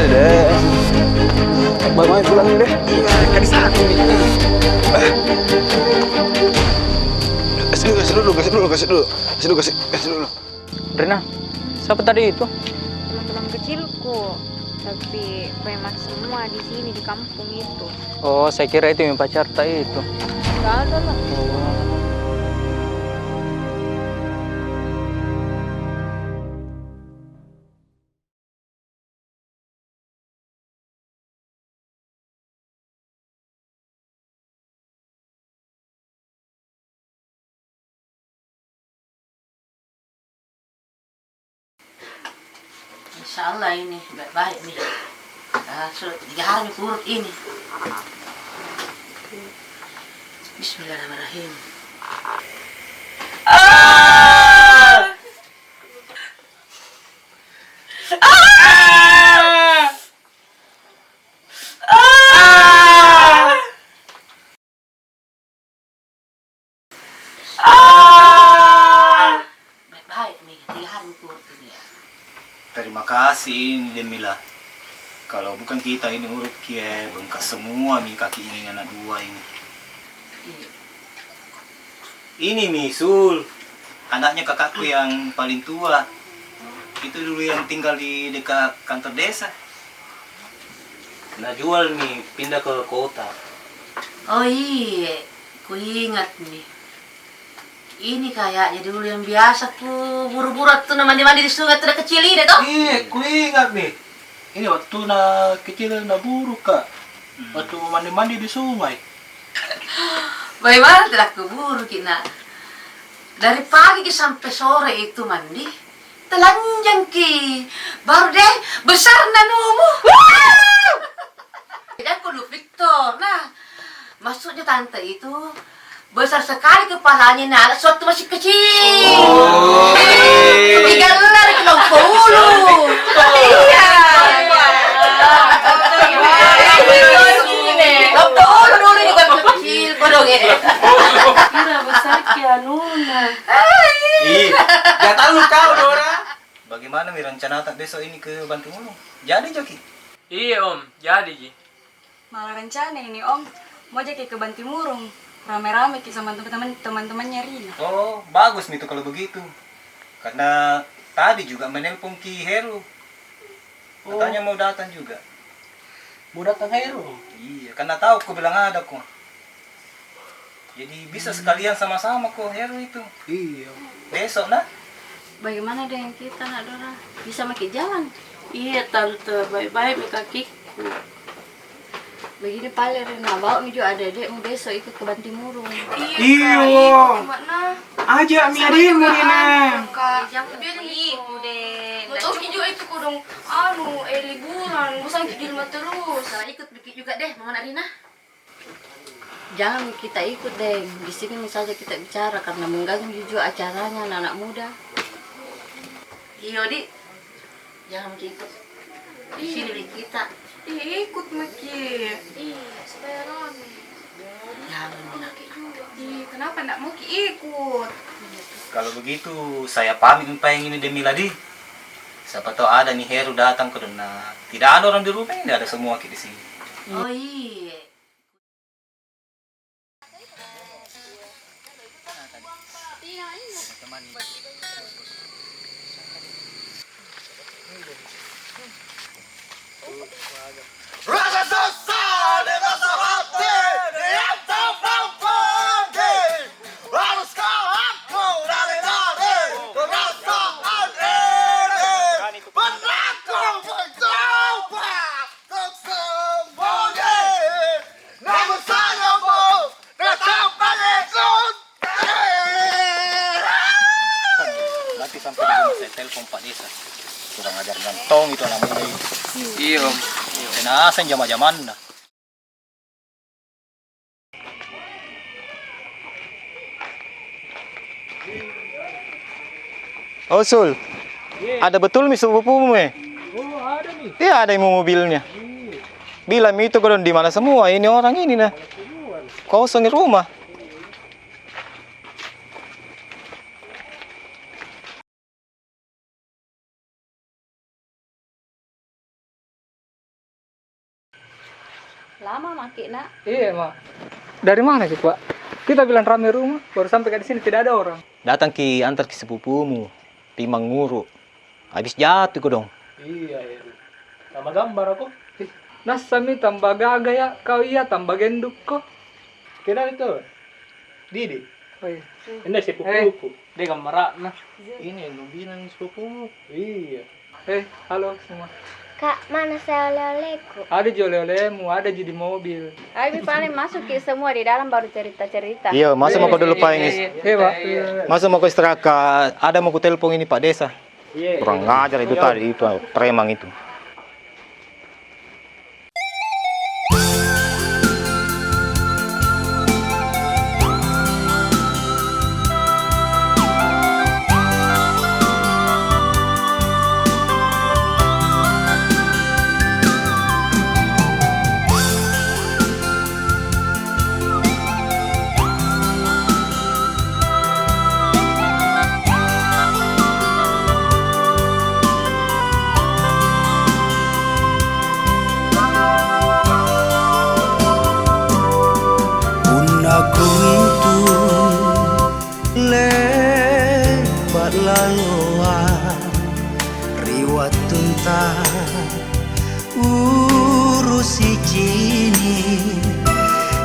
Deh. Baru main pulang ni deh. Iya, kasih satu ni. Kasih dulu, kasih dulu, kasih dulu, kasih dulu. Kasih dulu, kasih, kasih dulu. Rina, siapa tadi itu? Teman-teman kecilku, tapi preman semua di sini, di kampung itu. Oh, saya kira itu yang pacarta itu. Nggak ada lah. Oh. Insya Allah ini baik-baik nih. Ah, sudah tiga hari nih kurut ini. Bismillahirrahmanirrahim. Ah! Ah! Ah! Ah! Baik-baik mi, tiga hari mi kurut ini ya. Terima kasih ini Demila. Kalau bukan kita ini urutki, eh, bengkak semua mi kaki ini anak dua ini. Iya. Ini mi Sul, anaknya kakakku yang paling tua. Itu dulu yang tinggal di dekat kantor desa. Najual mi, pindah ke kota. Oh iye, kuingat mi. Ini kayaknya dulu yang biasa kuburu-buru waktu na mandi-mandi di sungai waktu na kecil ini toh. Iye, kuingat mi. Ini waktu na kecil naburu ka. Hmm. Waktu mandi-mandi di sungai. Bagaimana tidak kuburu ki nak? Dari pagi ki sampai sore itu mandi. Telanjang ki. Baru deh besar nanumu. Wah! Jangan kau lu Victor. Nah, maksudnya tante itu besar sekali kepalanya, nah, sewaktu masih kecil. Oh. Digelar ke Lompo Ulu. Iya. Lompo Ulu dulu juga kecil, kodong, eh. Kira besar ki anuna. Ih, gak tahu kau, Dora. Bagaimana mi rencana ta besok ini ke Bantimurung? Jadi jaki? Iya, Om, jadi ji. Malah rencana ini, Om, mau jaki ke Bantimurung, rame-rame ki sama teman-teman, teman-temannya Rina. Oh, bagus mi itu kalau begitu. Karena tadi juga menelpon ki Heru. Katanya mau datang juga. Mau datang Heru? Iya, karena tahu ku bilang ada ko. Jadi bisa sekalian sama-sama ko Heru itu. Iya. Besok, nah. Bagaimana dengan kita, Nak Dora? Bisa maki jalan? Iya, Tante. Baik-baik mi kakiku. Begini pale, Rina. Bawa mi juga adik-adikmu besok ikut ke Bantimurung. Iya, Kak, ikut, Mak, nah. Ajak mi adikmu, Rina. Biar ikut deh. Mau tahu ki juga itu kodong, anu, eh, liburan. Bosan ki di rumah terus. Nah, ikut dikit juga deh, Mama Rina. Jangan kita ikut, Deng. Di sini mi saja kita bicara karena mengganggu juga acaranya anak-anak muda. Iyo, Dik. Jangan kita ikut. Di sini mi kita. Ih, ikut maki. Ih, supaya rame. Jangan, Mina. Ih, kenapa ndak mau ki ikut? Kalau begitu, saya pamit mi paeng ini deh, Miladi. Siapa tahu ada ni Heru datang ke dona. Tidak ada orang di rumah ini, ada semua ki di sini. Oh, iya. Rasa susah di rasa hati, yang tak mampu di. Haruskah aku lari-lari ke perasaan ini? Pernah ku mencoba untuk sembunyi, namun sayangmu tetap mengikuti. Nanti sampai di rumah saya telepon Pak Desa. Kurang ajar gantong itu anak muda itu. Iya, Om. Kena asal zaman-zaman dah. Oh, Sul. Ada betul mi sepupumu, eh? Oh, ada mi. Iya, ada yang mau mobilnya. Iya. Bilang mi itu kodong di mana semua ini orang ini, nah. Kosong di rumah. Lama maki, Nak. Iya, Mak. Dari mana ki, Pak? Kita bilang rame rumah, baru sampai ka di sini tidak ada orang. Datang ki antar ki sepupumu pi manguru. Habis jatuh ko dong. Iya, iya. Tambah gambar aku. Ih, nasa mi tambah gaga ya, kau iya tambah genduk ko. Kenal itu? Didi. Oh, iya. Ini sepupuku. Eh, dia gambar anak. Ini yang bilang sepupumu. Iya. Eh, halo semua. Kak, mana saya oleh-olehku? Ada ji oleh-olehmu, ada ji di mobil. Ayo, mi paling masuk ki semua di dalam baru cerita-cerita. Iya, masuk mako dulu, Pak, ini. Iya, Pak. Masuk mako istirahat, Kak. Ada mau ku telepon ini Pak Desa. Iya. Kurang ajar itu tadi, itu preman itu. Punna kuntu lepa laloa ri wattunta urus sicini,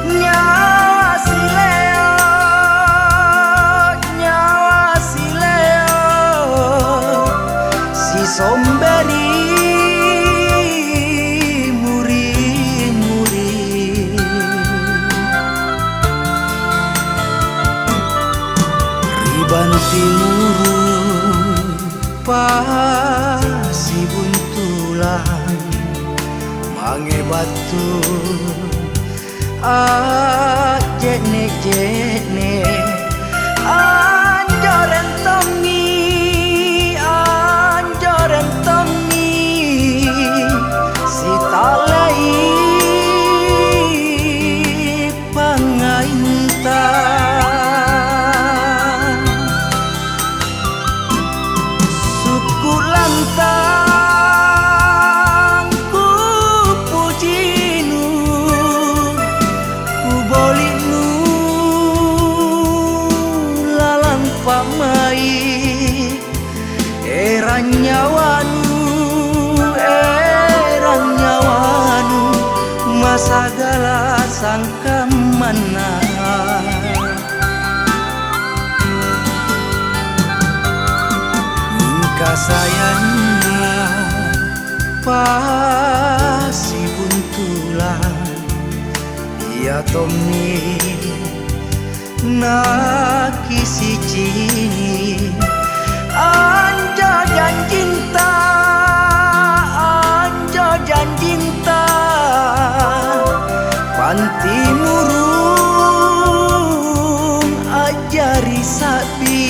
nyawa sileo, nyawa sileo, sisomberi muri-muri. Ri Bantimurung pasibuntulang mange battu ajje'ne-je'ne, anjoreng tommi, anjoreng tommi, sitallei pangainta. Sukku lantang ku pujinu, ku bolinu lalang pa'mai. Erang nyawanu, erang nyawanu, masagala sangkammanna. Mingka sayangna pasibuntulang, iya tommi nakisicini. Anjo janjinta, anjo janjinta, Bantimurung ajari sabbi.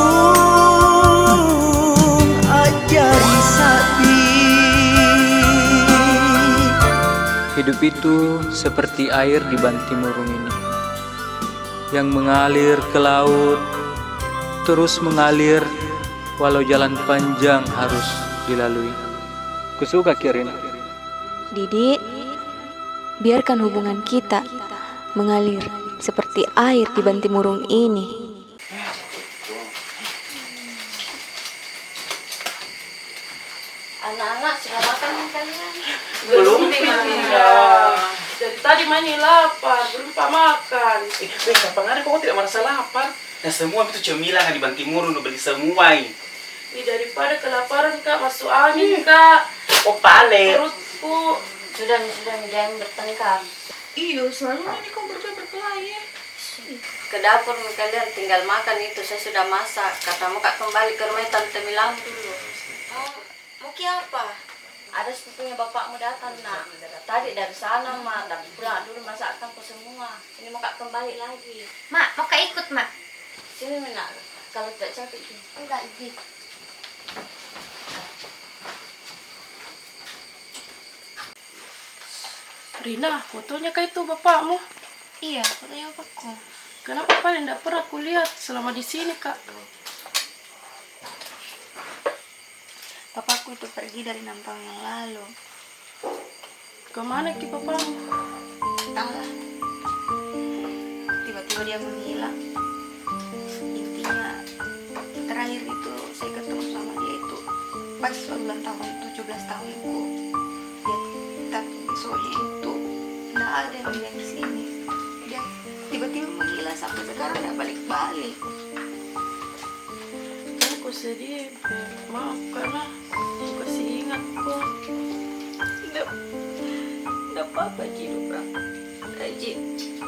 Bantimurung ajari sabbi. Hidup itu seperti air di Bantimurung ini, yang mengalir ke laut, terus mengalir, walau jalan panjang harus dilalui. Kusuka ki, Rin. Didi, biarkan hubungan kita mengalir seperti air di Bantimurung ini. Anak-anak, sudah makan kalian? Belum, Rin. Dari tadi Mani lapar, belum pa makan. Eh, weh, kapan hari kau tidak merasa lapar? Nah, semua itu cemilan di Bantimurung, nu beli semua, eh. Ih, daripada kelaparan, Kak, masuk angin, Kak. Oh, pale. Perutku. Sudah mi, sudah mi, jangan bertengkar. Iyo, selalu ini kau berdua berkelahi, eh. Ke dapur mi kalian, tinggal makan itu, saya sudah masak. Kata mau Kak kembali ke rumah Tante Milang dulu. Mau ki apa? Ada sepupunya bapakmu datang, Nak. Tadi dari sana, Ma, tapi pulang dulu masakkan ko semua. Ini mau ka kembali lagi. Ma, mau ka ikut, Ma? Sini, Nak. Kalau tidak capek, sini. Enggak, Ji. Rina, fotonya kah itu bapakmu? Iya, fotonya bapakku. Kenapa paling ndak pernah kulihat selama di sini, Kak? Bapakku itu pergi dari enam tahun yang lalu. Kemana ki bapakmu? Entahlah. Tiba-tiba dia menghilang. Intinya, terakhir itu saya ketemu sama dia itu pas ulang tahun tujuh belas tahunku. Dia, tapi besoknya itu ndak ada dia di sini. Dia tiba-tiba menghilang sampai sekarang ndak balik-balik. Jangan ko sedih, Beb. Maaf karena ko kasih ingat ko. Ndak, ndak apa-apa ji, Dora. Aji,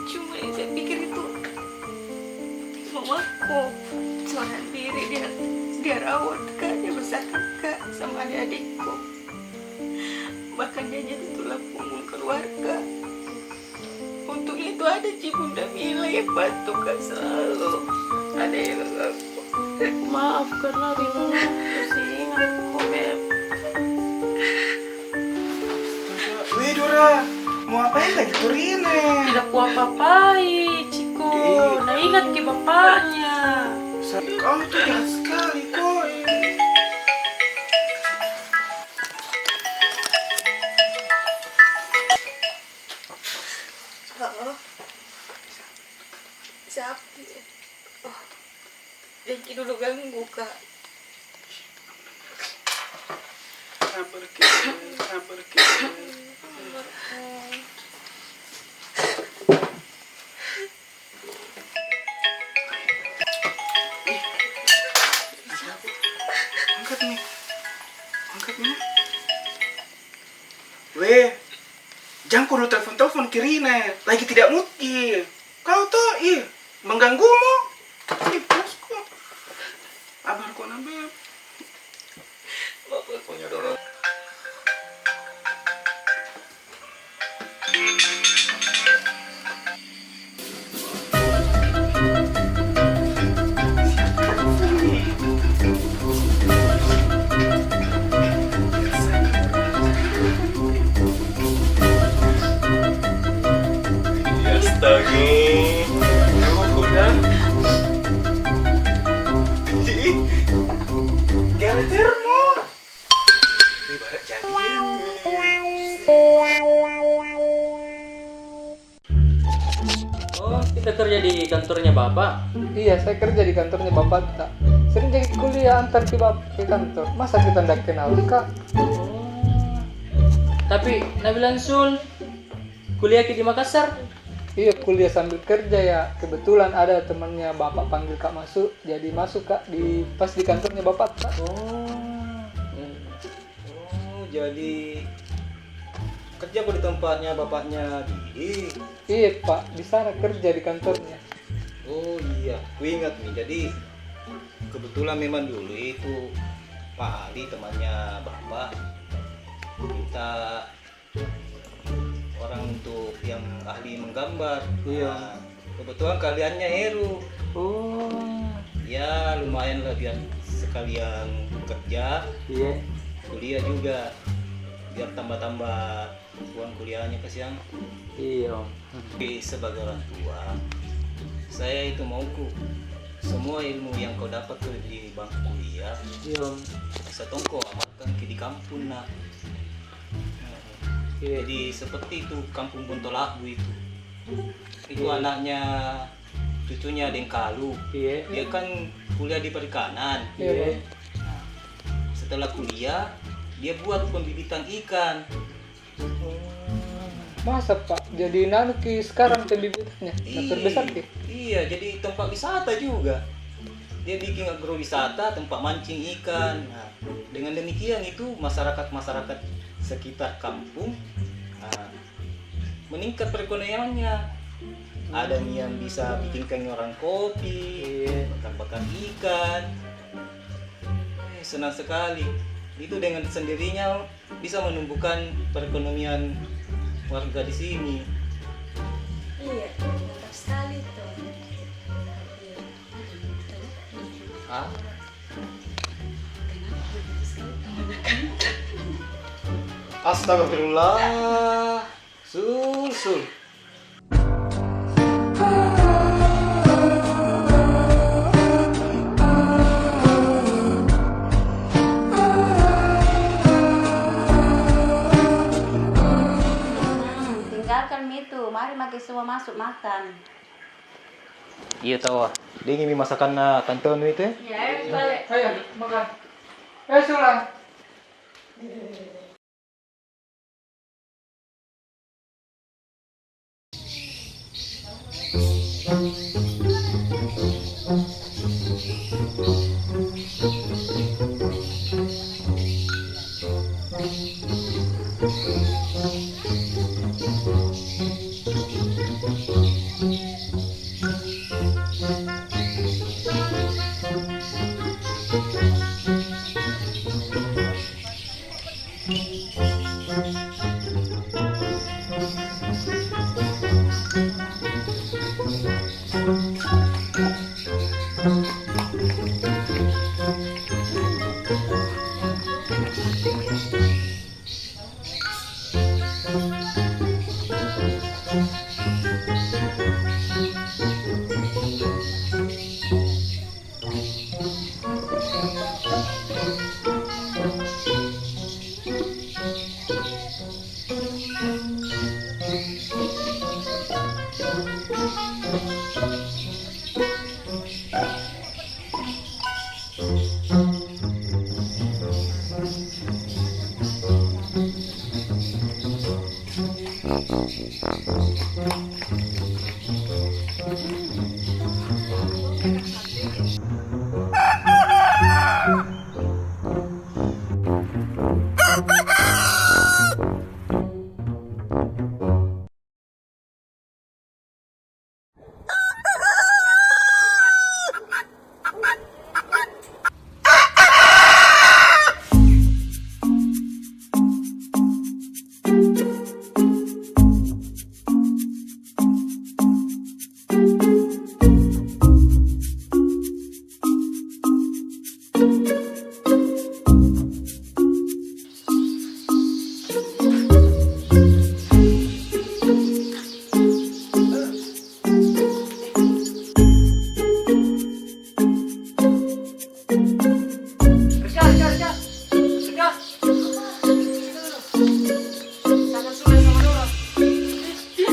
cuma yang saya pikir itu mamaku seorang diri dia, dia rawat ka, dia besarkan ka sama adik-adikku. Bahkan dia jadi tulang punggung keluarga. Untungnya itu ada ji Bunda Mila yang bantu ka selalu. Ada yang nolong aku. Maaf karena Rina, ku sih ingat ko, Beb. Weh, Dora, mau apain lagi ko Rina? Tidak ku apa-apai, Ciko. Ih. Na ingat ki bapaknya. Sa-, kau tuh jahat sekali, ko. Halo. Siapa? Oh. Jangan ki dulu ganggu ka. Sabar ki, sabar ki. Sabar, oh. Ih, ada apa? Angkat mi. Angkat mi. Weh, jangko dulu telepon-telepon ki Rina. Lagi tidak mood ki. Kau toh, ih, mengganggumu. Ih, puas ko. Sabar ko, Beb. Bapak punya dorong. Astaga. Aduh, udah. Ih, gara-gara mo. Ini baru jadi. Oh, kita kerja di kantornya Bapak? Iya, saya kerja di kantornya Bapak, tak. Sering jadi kuliah antar ke Bapak ke kantor. Masa kita ndak kenal, Kak? Oh. Tapi, na bilang Sul, kuliah ki di Makassar? Iya, kuliah sambil kerja ya. Kebetulan ada temannya Bapak panggil Kak masuk, jadi masuk Kak di, pas di kantornya Bapak, Kak. Oh. Oh, jadi kerja ko di tempatnya bapaknya Didi? Iya, Pak, di sana kerja di kantornya. Oh iya, ku ingat nih. Jadi kebetulan memang dulu itu Pak Ali temannya bapak minta orang untuk yang ahli menggambar. Iya. Nah, kebetulan keahliannya Heru. Oh. Ya, lumayan lah biar sekalian kerja, iya, kuliah juga. Biar tambah-tambah uang kuliahnya, kasihan. Iya, Om. Tapi sebagai orang tua, saya itu mauku semua ilmu yang kau dapat di bangku kuliah, iya, Om, setongko amalkan ki di kampung, Nak. Iya. Jadi seperti itu kampung Bontolabu itu. Itu, iya, anaknya, cucunya Dengkalu. Iya. Dia kan kuliah di perikanan. Iya. Nah, setelah kuliah, dia buat pembibitan ikan. Oh. Masa, Pak? Jadi nanu ki sekarang pembibitannya? Nah, terbesar ki? Iya, jadi tempat wisata juga. Dia bikin agrowisata, tempat mancing ikan. Nah, dengan demikian itu masyarakat-masyarakat sekitar kampung, nah, meningkat perekonomiannya. Ada yang bisa bikin kanyang kopi, iya, bakar-bakar ikan. Eh, senang sekali. Itu dengan sendirinya bisa menumbuhkan perekonomian warga di sini. Iya, mantap sekali tuh. Iya. Ah? Astagfirullah. Sul, sul. Tinggalkan mi itu, mari maki semua masuk makan. Iya, tawa. Dingin mi masakanna tante nu itu. Iya, ayo, balik. Ayo, makan. Ayo, Sula.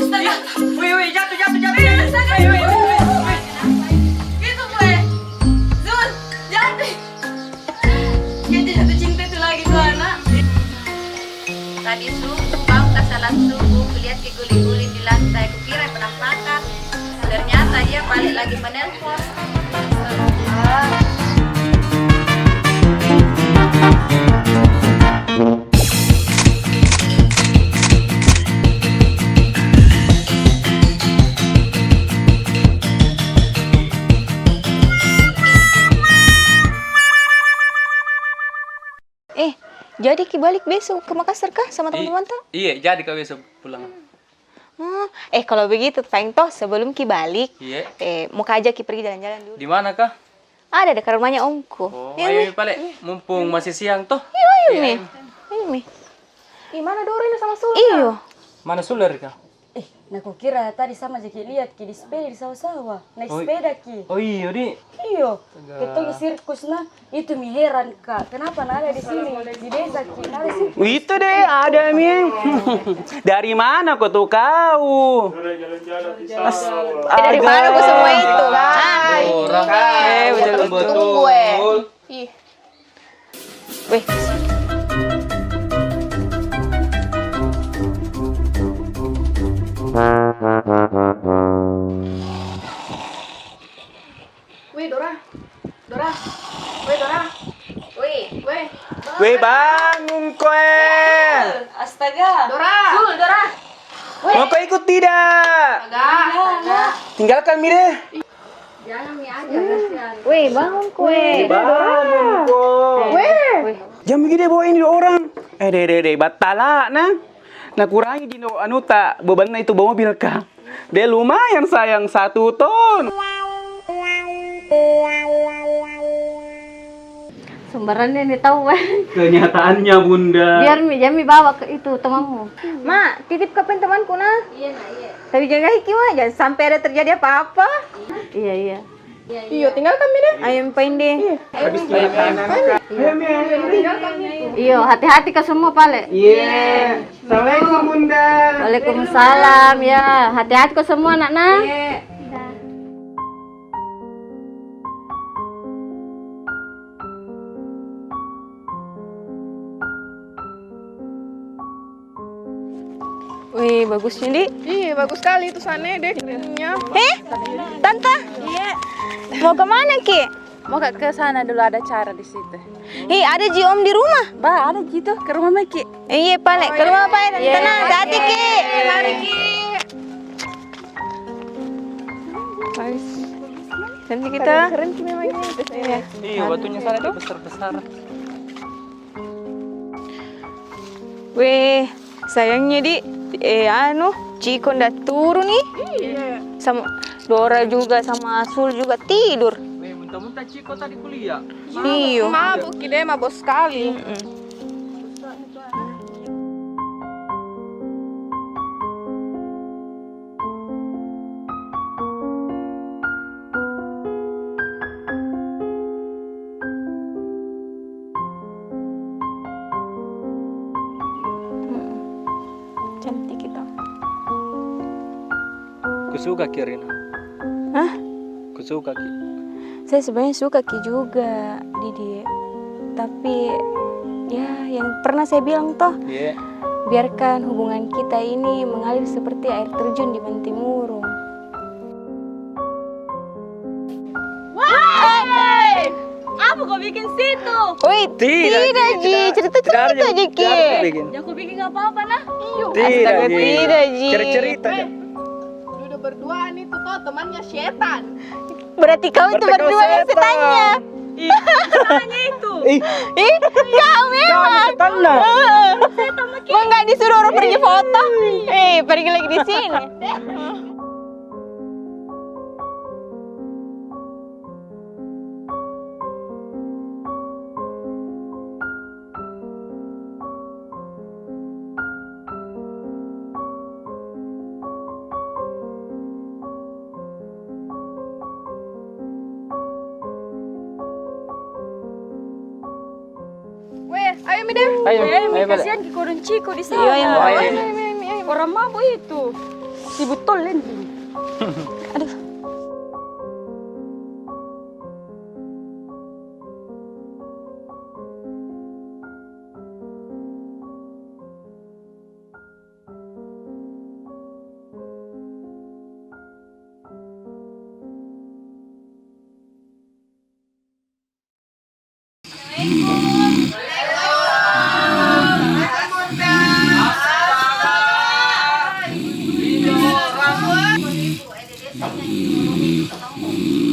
Astaga. Weh, weh, jatuh, jatuh, jatuh, jatuh. Weh, weh, weh, weh, weh. Itu, weh. Zul, jatuh. Dia jatuh cinta tu lagi tu anak. Tadi subuh, bangun ka salat subuh, kulihat ki guling-guling di lantai, kukira pernah makan. Ternyata dia balik lagi menelpon. Eh, jadi ki balik besok ke Makassar kah sama teman-teman toh? Iya, jadi ka besok pulang. Hmm, eh, kalau begitu, Tang toh, sebelum ki balik, eh, mau ka ajak ki pergi jalan-jalan dulu. Di mana kah? Ada dekat rumahnya omku. Oh, ayo mi pale, mumpung masih siang toh. Iyo, ayo mi. Ayo mi. Ih, mana Dora ini sama Sul? Iyo. Mana Sul dari kah? Eh, na kukira tadi sama ja ki lihat ki di sepeda di sawah-sawah. Naik sepeda ki. Oh, iyo di. Iyo. Ketong sirkus na. Itu mi heran ka, kenapa na ada di sini, di desa ki, na ada sini? Itu deh, ada mi. Dari mana ko tuh kau? Dari mana ko semua itu? Ah, eh, betul, betul. Ih. Weh. Weh, Dora. Dora. Weh, Dora. Weh. Weh. Weh, bangun ko, eh. Astaga. Dora. Sul, Dora. Weh. Mau ko ikut tidak? Astaga. Tinggalkan mi deh. Weh, bangun ko, weh. Bangun ko. Weh. Jam gini bawa ini orang. Eh, deh, deh, deh, batalak nah. Nah, kurangi dino anu tak bebanna itu bawa mobil kah. Dia lumayan sayang, satu ton. Sembarangnya ini tahu. Kenyataannya, Bunda. Biar mi, jangan mi bawa ke itu temanmu. Ma, titip kapan temanku nah. Iya, nah, iya. Tapi jaga hiki, Ma, jangan sampai ada terjadi apa-apa. Iya, iya. Iyo, tinggalkan mi deh. Ayo, main deh. Iyo, hati-hati ka semua pale. Iya. Assalamualaikum, Bunda. Waalaikumsalam, ya. Hati-hati ka semua, anak-anak. Iya. Wih, bagusnya, Di. Ih, bagus sekali itu sana deh, kerennya. Eh, Tante? Iya. Mau ke mana ki? Mau ke, ke sana dulu, ada acara di situ. Hei, ada ji Om di rumah? Bah, ada ji tuh, ke rumah mai ki. Iya, pale, ke rumah pale. Iya. Tenang, hati-hati ki. Iya, lari ki. Bagus. Cantik kita. Keren, keren ki memang ini. Iya. Iya, batunya sana tuh besar-besar. Weh, sayangnya, Di, eh, anu, Ciko ndak turun nih. Iya. Sama Dora juga, sama Sul juga tidur. Weh, muntah-muntah Ciko tadi kuliah. Iyo. Mabuk ki deh, mabuk sekali. Mm-mm. Cantik kita. Kusuka ki, Rina. Hah? Kusuka ki. Saya sebenarnya suka ki juga, Didi. Tapi, ya, yang pernah saya bilang toh, iya, biarkan hubungan kita ini mengalir seperti air terjun di Bantimurung. Woi! Apa kau bikin situ? Woi, tidak, tidak, Ji. Cerita-cerita aja ki. Tidak ada, tidak ada bikin. Jangan kau bikin apa-apa nah. Iyo. Tidak, Ji. Astaga, tidak, Ji. Cerita-cerita aja. Duduk berdua nih tuh, toh, temannya setan. Berarti kau itu berdua yang setannya. Ih, setannya itu. Ih, kau memang. Kau setannya. Mau nggak disuruh orang pergi foto? Eh, pergi lagi di sini. Weh, ayo mi deh. Ayo, ayo, ayo, kasihan ki kodong Ciko di sana. Iya, iya, ayo, ayo, ayo, ayo. Orang mabuk itu. Si botol lending. Aduh.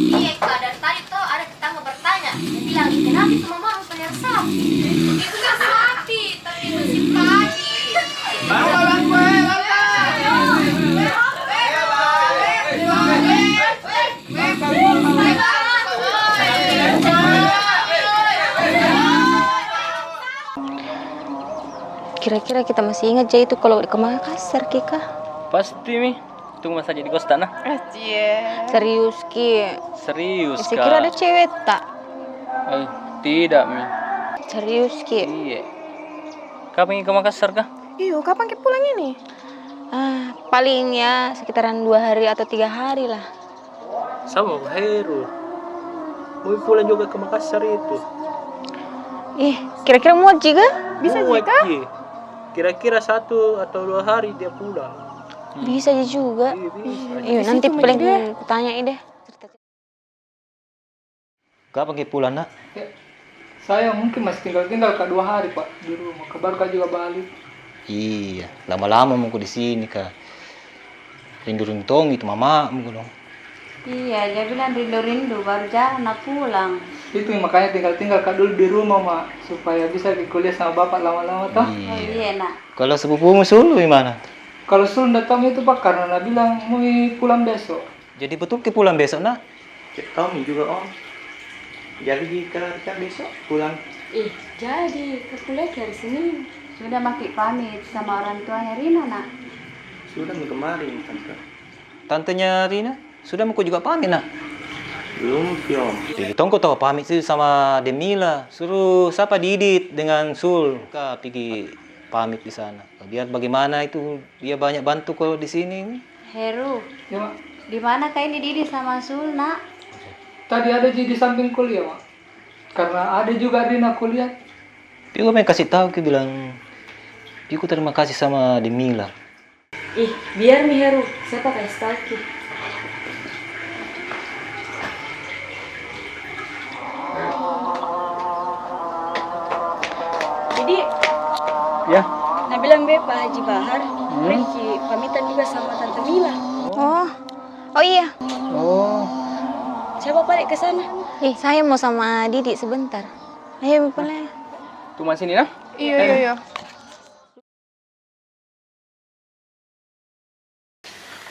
Iya, Kak, dari tadi toh ada tetangga bertanya, dia bilang, "Kenapa itu mama pelihara sapi?" Itu kan sapi, tapi musim padi. Kira-kira kita masih ingat ja itu kalau ke Makassar ki kah? Pasti mi. Tunggu masa jadi kos tanah. Ah, cie. Serius ki? Serius, Kak. Saya kira ada cewek tak? Eh, tidak mi. Serius ki? Iya. Kapan ki ke Makassar kah? Iyo, kapan ki pulang ini? Ah, paling ya sekitaran dua hari atau tiga hari lah. Sama Pak Heru. Mau pulang juga ke Makassar itu. Ih, kira-kira muat juga? Bisa juga. Kira-kira satu atau dua hari dia pulang. Bisa ji juga. Iya, bisa. Iya, nanti paling kutanya deh. Kapan ki pulang, Nak? Eh, saya mungkin masih tinggal-tinggal ka dua hari, Pak, di rumah. Ka baru ka juga balik. Iya, lama-lama mungkin di sini ka. Rindu-rindu tong itu mamamu dong. Iya, dia bilang rindu-rindu, baru jarang na pulang. Itu makanya tinggal-tinggal ka dulu di rumah, Mak, supaya bisa pi kuliah sama Bapak lama-lama, toh. Iya. Oh, iya, Nak. Kalau sepupumu Sul gimana? Kalau Sul ndak tahu itu, Pak, karena na bilang mau pulang besok. Jadi betul ki pulang besok, Nak? Cek tahu mi juga, Om. Jadi kita, kita besok pulang. Ih, jadi ka kuliah ki hari Senin. Sudah maki pamit sama orang tuanya Rina, Nak? Sudah mi kemarin, Tante. Tantenya Rina, sudah mako juga pamit, Nak? Belum, Om. Jadi tong ko tau pamit sih sama Demila. Suruh siapa, Didit dengan Sul ka pigi pamit di sana. Biar bagaimana itu dia banyak bantu ko di sini. Heru, ya, Mak. Di mana ka ini Didit sama Sul, Nak? Tadi ada ji di samping kuliah, Mak. Karena ada juga Rina kuliah. Pi ko main kasih tahu ki bilang, pi ko terima kasih sama Demila. Ih, biar mi Heru, siapa kasih tahu ki. Jadi, ya, na bilang be Pak Haji Bahar, hmm, pergi pamitan juga sama Tante Mila. Oh. Oh, iya. Oh. Coba balik ke sana. Eh, saya mau sama Didi sebentar. Ayo, boleh. Tunggu sini, nah. Iya, iya, iya.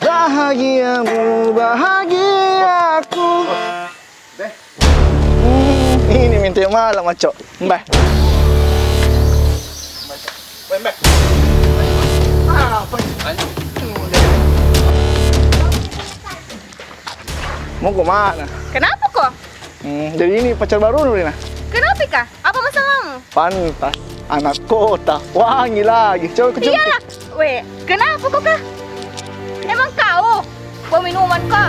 Bahagiamu bahagiaku. Hmm, ini minta malam, Cok. Mbah. Mau ke mana? Kenapa ko? Hmm, jadi ini pacar baru nu, Rina? Kenapa kah? Apa masalahmu? Pantas, anak kota, wangi lagi. Coba ku cium. Iyalah, weh, kenapa ko kah? Emang kau bawa minuman ko?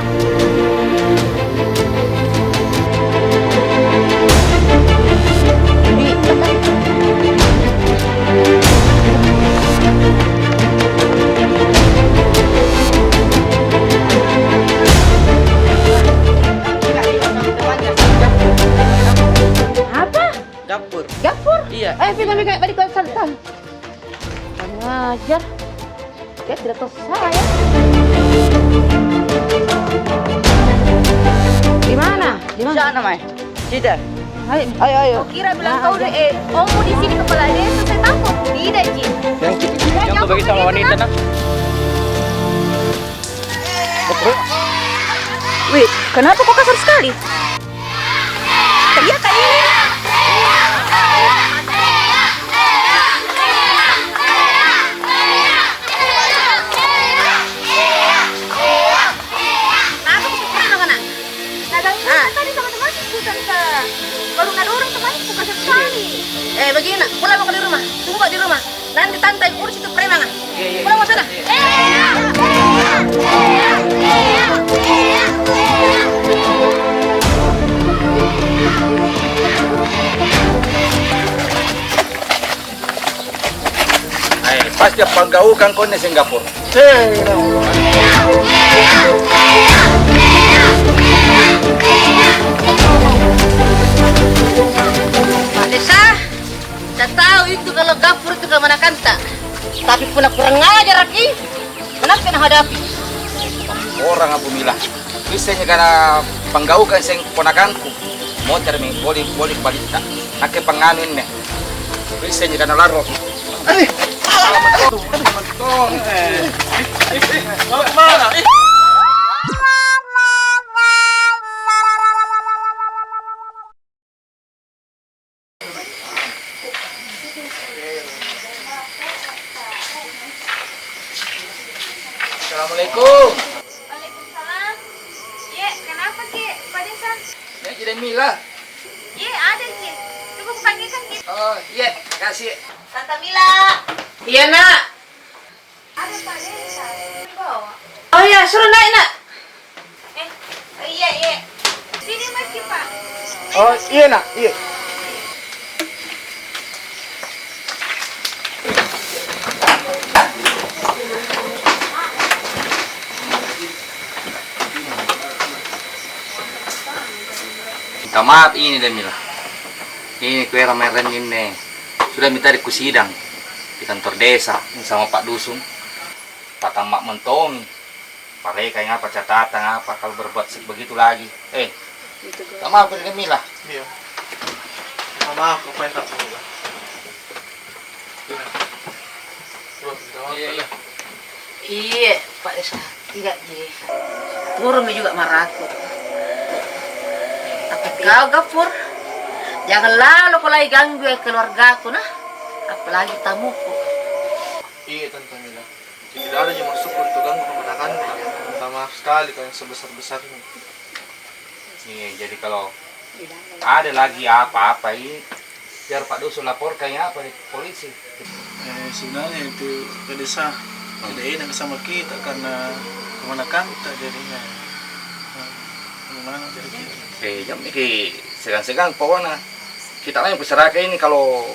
Apa? Dapur. Dapur? Iya. Eh, pegang, pegang, balik ke sana. Kurang ajar. Dia tidak tahu saya. Di mana? Di mana? Sana, Mai. Situ. Ayo. Ayo, ayo. Kau kira bilang kau udah, eh, ommu di sini kepala desa, saya takut. Tidak ji. Yang kita, yang kau bagi sama wanita, nah. Weh, kenapa kau kasar sekali? Iya kah ini? Apa kau suka nak? Nah, tadi sama temanku, Tante. Baru nadorong temanku, kasar sekali. Eh, begini, nak. Pulang mako di rumah. Tunggu di rumah. Nanti tante urus itu preman, ah. Iya, iya. Pulang mako sana. Eh, pasti panggaukan ko ini Singapura. Pak Desa, ta tahu itu kalau gapur itu kemanakanta. Tapi punna kurang ajar ki, kenapa kena hadapi? Orang apa bilang? Bisa ji kana panggaukan seng ponakanku. Motor mi boli, boli balitta. Nakke panganuin mi. Bisa ji kana larro. Aduh. Mau kemana? Assalamualaikum. Waalaikumsalam. Ye, kenapa ki, Pak Desa? Ini tidak Mila. Ye, ada ki. Coba kupanggilkan ki. Oh, iya, makasih. Tante Mila. Iya, Nak. Ada Pak Desa di bawah. Oh iya, suruh naik, Nak. Eh, oh iya, iya. Sini maki, Pak. Oh, iya, Nak, iya. Minta maaf ini deh, Mila. Ini kuera main renni ini. Sudah mi tadi kusidang di kantor desa sama Pak Dusun. Patang mak mentomi. Mereka yang apa catatan apa kalau berbuat se-, begitu lagi. Eh, minta maaf, Rina Mila. Iya. Minta maaf, apa yang tak perlu. Iya, iya. Iya, Pak Desa. Tidak ji. Turun mi juga maraku. Tapi kau, Gafur, jangan lalu kau lagi ganggu keluargaku, nah. Apalagi tamuku. Iya, Tante Mila. Tidak ada ji maksudku untuk ganggu keponakanku. Minta maaf sekali kau yang sebesar-besarnya. Iya, jadi kalau ada lagi apa-apa ini, biar Pak Dusun laporkan ya apa di polisi. Eh, sebenarnya itu Pak Desa tidak enak sama kita karena keponakan kita jadinya. Nah, gimana jadi kita? Eh, jam ini segan-segan pokoknya kita lain peseraka ini kalau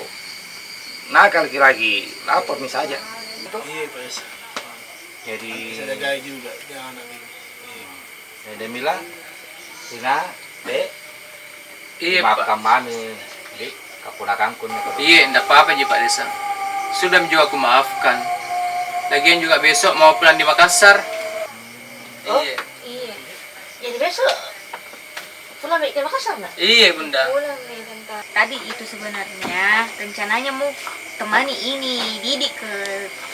nakal lagi lapor mi saja. Iya, Pak Desa. Jadi bisa jagai juga, jangan lagi. Iya. Eh, dia bilang, Tina, Dek, iya, Pak. Maafkan mami, Dek, keponakanku ni. Iya, ndak apa-apa ji, Pak Desa. Sudah juga aku maafkan. Lagian juga besok mau pulang di Makassar. Oh, iya. Iya. Jadi besok pulang balik ke Makassar, nak? Iya, Bunda. Pulang nih, Tante. Tadi itu sebenarnya rencananya mau temani ini, Didi ke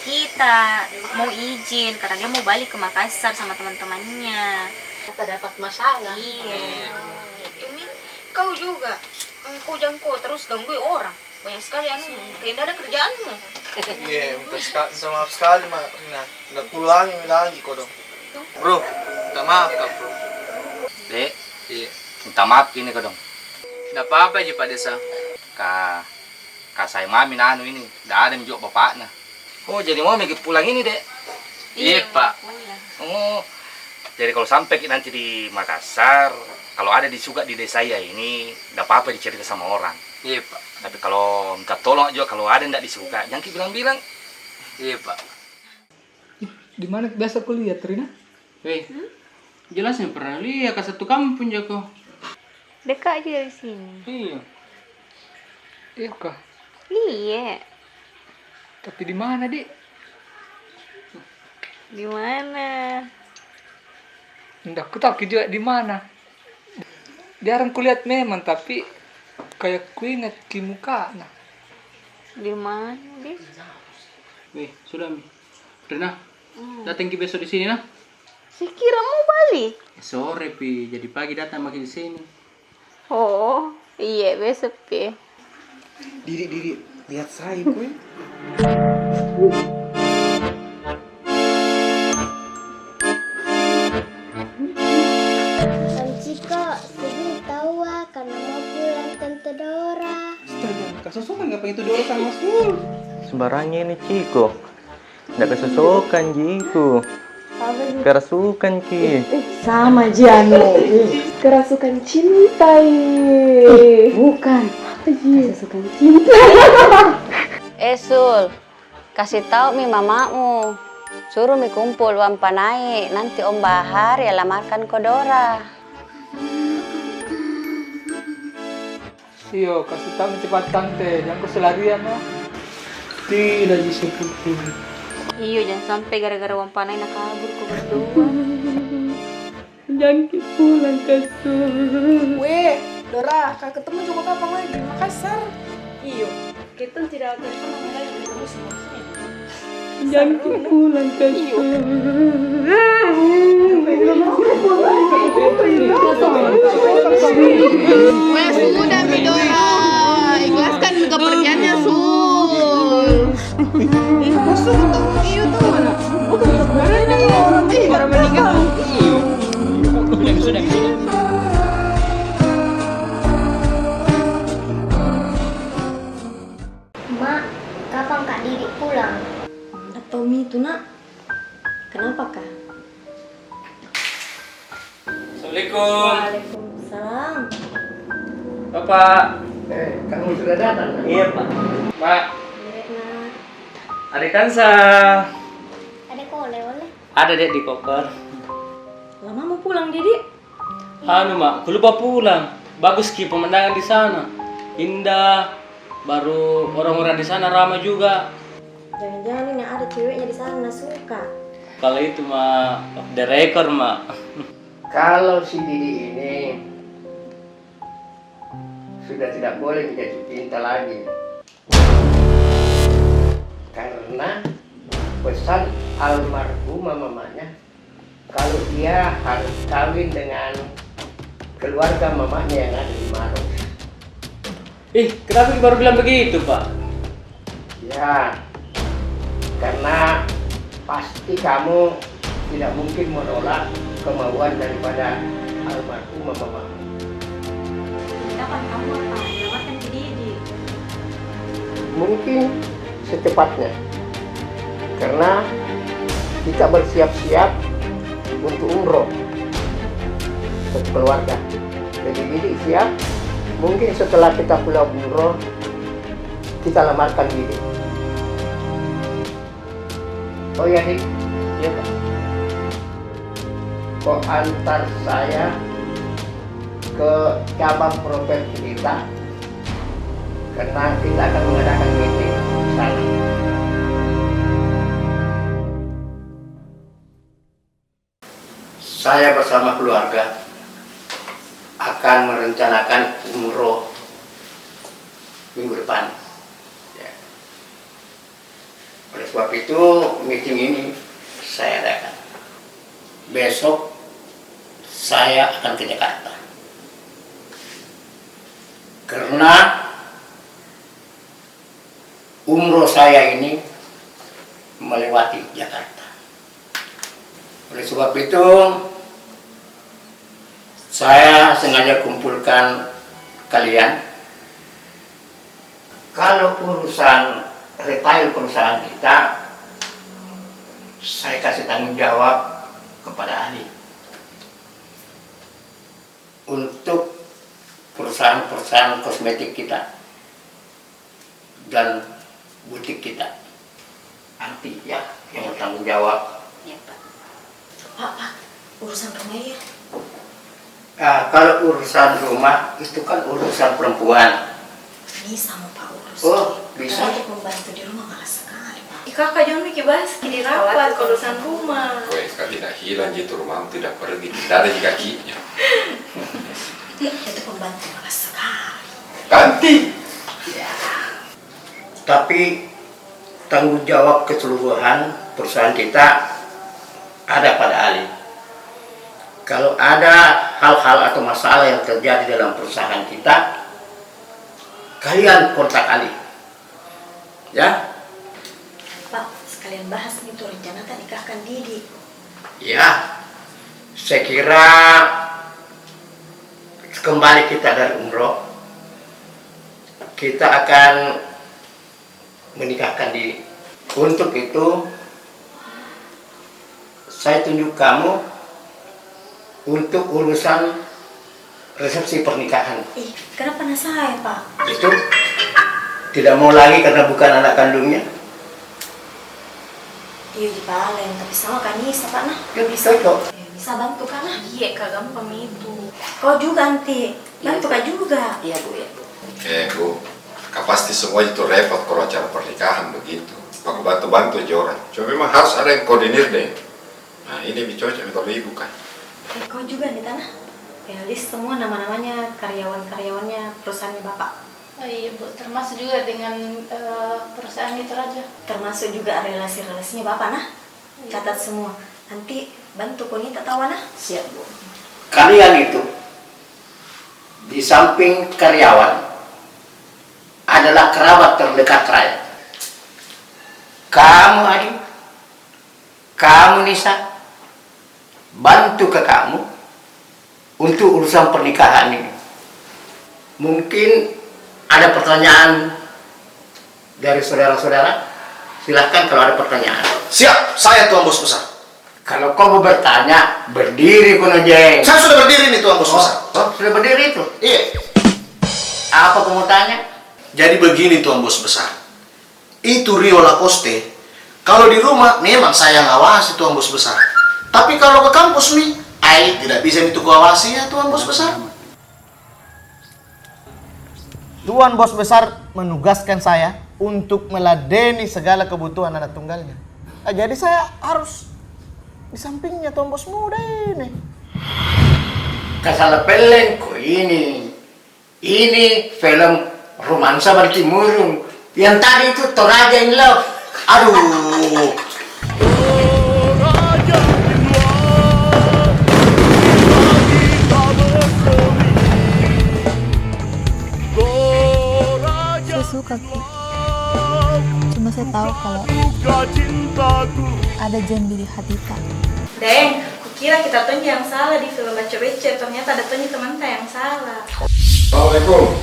kita, mau izin, karena dia mau balik ke Makassar sama teman-temannya. Kita dapat masalah. Iya. Ini kau juga, eh, kau jangko terus ganggu orang. Banyak sekali anu, kayak ndak ada kerjaanmu. Iya, minta seka-, minta maaf sekali, Mak Rina. Ndak kuulangi lagi kodong. Bro, minta maaf ka, Bro. Dek, iya. Minta maaf ini kodong. Ndak apa-apa ji, Pak Desa. Ka, ka saya mami nanu ini, ndak ada mi juga bapakna. Oh, jadi mau mi pulang ini, Dek? Iya, Pak. Oh, jadi kalau sampai ki nanti di Makassar, kalau ada disuka di desa saya ini, ndak apa-apa dicerita sama orang. Iya, Pak. Tapi kalau minta tolong juga, kalau ada ndak disuka, jangan ki bilang-bilang. Iya, Pak. Ih, di mana biasa kau lihat, Rina? Weh, jelasnya pernah lihat, ka satu kampung jako. Dekat ji dari sini. Iya. Iya kah? Iya. Tapi di mana, Dek? Di mana? Ndak ku tahu ki juga di mana. Jarang kulihat memang, tapi kayak kuingat ki mukana. Di mana, Dek? Weh, sudah mi. Rina, datang ki besok di sini, nah. Saya kira mau balik. Sore pi, jadi pagi datang maki di sini. Oh, iya, besok pi. Didi, Didi, lihat saya, kue. Bang Ciko, sedih tahu ah, karena mau pulang Tante Dora. Astaga, ka sosokan ngapa itu Dora sama Sul? Sembarangnya ini Ciko. Ndak ka sosokan ji itu. Apa ji? Kerasukan ki. Eh, eh, sama ji anu. Eh, kerasukan cinta i. Eh, bukan. Apa ji? Kerasukan cinta. Eh, Sul, kasih tahu mi mamamu. Suruh mi kumpul uang panai, nanti Om Bahar ya lamarkan ko Dora. Iyo, kasih tahu mi cepat tante, jangan ko selarian, no. Tidak bisa pukul. Iyo, jangan sampai gara-gara uang panai na kabur ko berdua. Jangan ki pulang ka Sul. Weh, Dora, ka ketemu juga kapang lagi di Makassar? Iyo, kita tidak akan pernah lagi ketemu sama Sul. Jangan ki pulang ka Sul. Weh, sudah mi Dora. Ikhlaskan kepergiannya, Sul. Ih, kosong tuh. Iya tuh, mana? Bukan sebenarnya orang, eh, orang meninggal. Sudah, sudah, sudah. Mak, kapan Kak Didi pulang? Ndak tau mi itu, Nak. Kenapa kah? Assalamualaikum. Waalaikumsalam. Bapak. Eh, kamu sudah datang? Iya, Pak. Pak. Iya, Nak. Ada kansa. Ada kole, boleh? Ada, Dek, di koper. Lama mau pulang, Didi? Anu, Mak, ku lupa pulang. Bagus ki pemandangan di sana. Indah. Baru orang-orang di sana ramai juga. Jangan-jangan ini ada ceweknya di sana, na suka. Kalau itu mah off the record mah. Kalau si Didi ini sudah tidak boleh dijatuh cinta lagi. Karena pesan almarhumah mamanya, kalau dia harus kawin dengan keluarga mamanya yang ada di Maros. Ih, kenapa baru bilang begitu, Pak? Ya, karena pasti kamu tidak mungkin menolak kemauan daripada almarhumah mama. Kapan kamu akan menyelamatkan si Didi? Mungkin secepatnya. Karena kita bersiap-siap untuk umroh sekeluarga. Jadi, Didi siap. Mungkin setelah kita pulang umroh, kita lamarkan Didi. Oh ya, Dik. Iya, Pak. Kau antar saya ke cabang properti kita, karena kita akan mengadakan meeting di sana. Saya bersama keluarga akan merencanakan umroh minggu depan. Ya. Oleh sebab itu, meeting ini saya adakan. Besok saya akan ke Jakarta. Karena umroh saya ini melewati Jakarta. Oleh sebab itu, saya sengaja kumpulkan kalian. Kalau urusan retail perusahaan kita, saya kasih tanggung jawab kepada Ali. Untuk perusahaan-perusahaan kosmetik kita dan butik kita. Anti, ya, yang bertanggung jawab. Ya, Pak. Pak, Pak, urusan rumah ya? Ah, kalau urusan rumah, itu kan urusan perempuan. Bisa mau Pak urus. Oh, bisa. Karena untuk membantu di rumah malas sekali, Pak. Ih, kakak, jangan mikir bahas ki di rapat, urusan rumah. Weh, kau tidak hilang ji itu rumah, tidak pergi, tidak ada ji kakinya. Itu pembantu malas sekali. Ganti. Ya. Tapi tanggung jawab keseluruhan perusahaan kita ada pada Ali. Kalau ada hal-hal atau masalah yang terjadi dalam perusahaan kita, kalian kontak Ali. Ya? Pak, sekalian bahas nih tuh rencana tak nikahkan Didi. Ya, saya kira kembali kita dari umroh, kita akan menikahkan Didi. Untuk itu, saya tunjuk kamu untuk urusan resepsi pernikahan. Ih, kenapa na saya, Pak? Itu tidak mau lagi karena bukan anak kandungnya. Iya ji paling, tapi sama ka Nisa, Pak, nah. Ya, bisa, Cok. Eh, bisa bantu ka, nah? Iya, Kak, gampang itu. Kau juga, Anti. Iya, bantu ka juga. Iya, Bu, iya, Bu. Eh, Bu, ka pasti semua itu repot kalau acara pernikahan begitu. Aku bantu-bantu aja orang. Cuma memang harus ada yang koordinir deh. Nah, ini lebih cocok kalau ibu kan. Eh, kau juga nih, Tanah. Ya, list semua nama-namanya karyawan-karyawannya perusahaannya Bapak. Oh, iya, Bu. Termasuk juga dengan, eh, perusahaan itu, Raja. Termasuk juga relasi-relasinya Bapak, nah. Iya. Catat semua. Nanti bantu ko ni tak tahu, nah. Siap, Bu. Kalian itu, di samping karyawan, adalah kerabat terdekat saya. Kamu, Adi, kamu, Nisa, bantu ka kamu untuk urusan pernikahan ini. Mungkin ada pertanyaan dari saudara-saudara? Silahkan kalau ada pertanyaan. Siap, saya Tuan Bos Besar. Kalau kau mau bertanya, berdiri kono, Jeng. Saya sudah berdiri nih, Tuan Bos Besar. Oh, sudah berdiri itu? Iya. Apa kau mau tanya? Jadi begini, Tuan Bos Besar. Itu Rio Lacoste, kalau di rumah memang saya ngawasi, Tuan Bos Besar. Tapi kalau ke kampus mi, ai tidak bisa mi itu kuawasi ya, Tuan Bos Besar. Tuan Bos Besar menugaskan saya untuk meladeni segala kebutuhan anak tunggalnya. Ah, jadi saya harus Di sampingnya tombos muda ini. Kasala peleng ko ini. Ini film romansa Bantimurung. Yang tadi itu Toraja in Love. Aduh. Saya suka ki. Cuma saya tahu kalau ada Jambi di hati ta. Deng, kukira kita tonji yang salah di film Baco Becer, ternyata ada tonji teman ta yang salah. Assalamualaikum.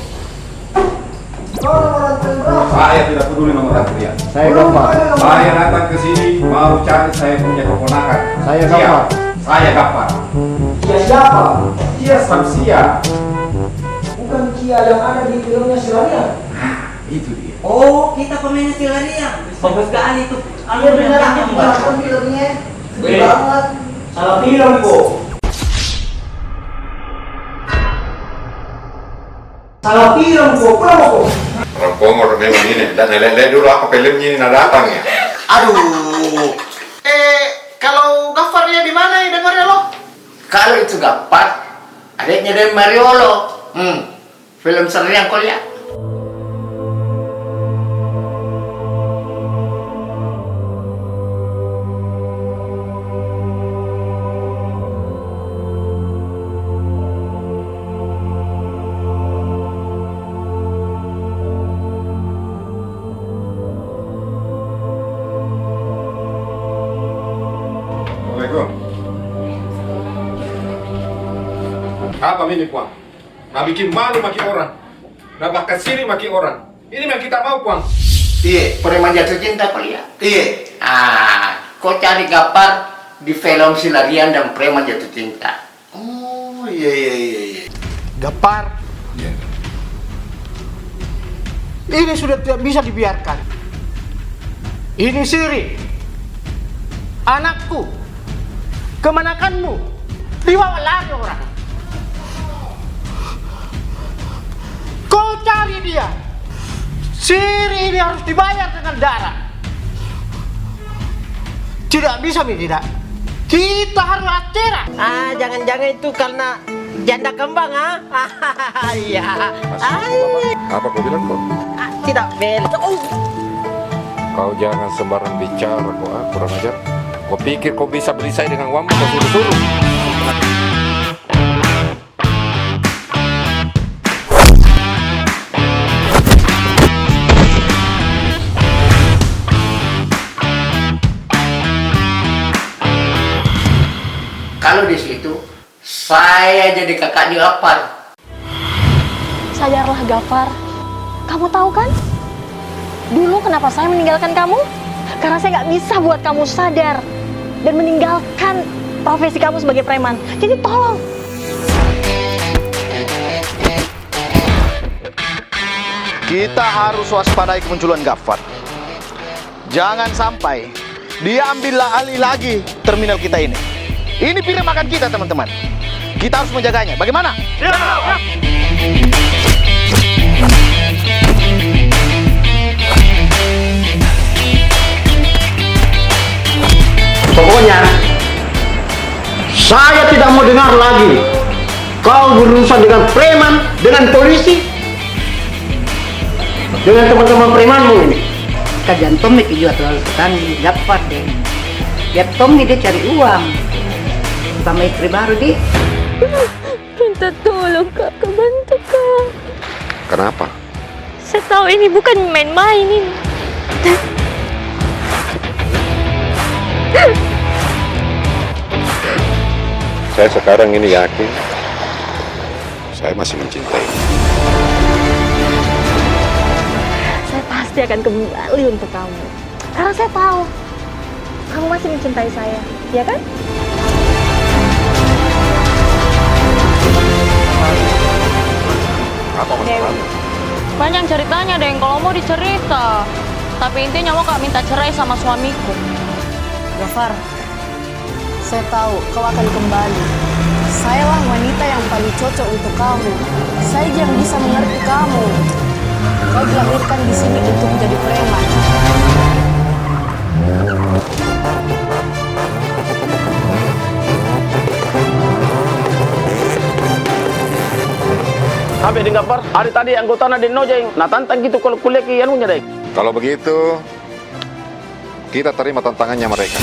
Saya tidak peduli nomor antrian. Saya Gafar. Saya datang ke sini mau cari saya punya keponakan. Saya Gafar. Saya Gafar. Dia siapa? Dia Samsia. Bukan dia yang ada di filmnya Silarian? Nah, itu dia. Oh, kita pemainnya Silarian. Bagus sekali tuh. Iya, benar, aku juga nonton filmnya. Sedih banget. Salah film ko. Salah film ko, pulang ko. Orang Kongor memang ini. Dan lihat-lihat dulu apa filmnya ini, nah, datang ya. Aduh. Eh, kalau Gafar dia di mana ya, dengar ya lo? Kalau itu Gafar, adiknya dari Mariolo. Hmm. Film Silarian ko lihat. Assalamualaikum. Apa ini, Puang? Na bikin malu maki orang. Na bakasiri maki orang. Ini yang kita mau, Puang. Iye, preman jatuh cinta ko lihat. Iye. Ah, ko cari Gafar di film Silarian dan preman jatuh cinta. Oh, iya, iya, iya, iya. Gafar. Iya. Ini sudah tidak bisa dibiarkan. Ini Siri, anakku, kemanakanmu, dibawa lari orang. Kau cari dia. Siri ini harus dibayar dengan darah. Tidak bisa mi tidak. Kita harus acara. Ah, jangan-jangan itu karena janda kembang, ah? Iya. Masih apa, Pak? Apa kau bilang, kau? Ah, tidak, Bel. Oh. Kau jangan sembarang bicara, kau, ah, kurang ajar. Kau pikir kau bisa beli saya dengan uangmu, kau suruh-suruh. Kalau di situ, saya jadi kakak Gafar. Sadarlah, Gafar. Kamu tahu kan? Dulu kenapa saya meninggalkan kamu? Karena saya nggak bisa buat kamu sadar dan meninggalkan profesi kamu sebagai preman. Jadi tolong. Kita harus waspadai kemunculan Gafar. Jangan sampai dia ambil alih lagi terminal kita ini. Ini piring makan kita, teman-teman. Kita harus menjaganya. Bagaimana? Pokoknya, saya tidak mau dengar lagi kau berurusan dengan preman, dengan polisi, dengan teman-teman premanmu ini. Kajian Tommy ki juga terlalu sekali, Gafar deh. Biar Tommy dia cari uang. Tambah istri baru, di. Minta tolong, Kak, Kak, bantu, Kak. Kenapa? Saya tahu ini bukan main-main ini. Saya sekarang ini yakin, saya masih mencintai. Saya pasti akan kembali untuk kamu. Karena saya tahu kamu masih mencintai saya, ya kan? Apa masalahmu? Dewi. Panjang ceritanya, Deng, kalau mau dicerita. Tapi intinya mau, Kak, minta cerai sama suamiku. Gafar, saya tahu kau akan kembali. Sayalah wanita yang paling cocok untuk kamu. Saya yang bisa mengerti kamu. Kau dilahirkan di sini untuk menjadi preman. Singapar, ada tadi anggotana deng Nojeng, na tantang gitu kalau kuliah ki anunya deh. Kalau begitu, kita terima tantangannya mereka.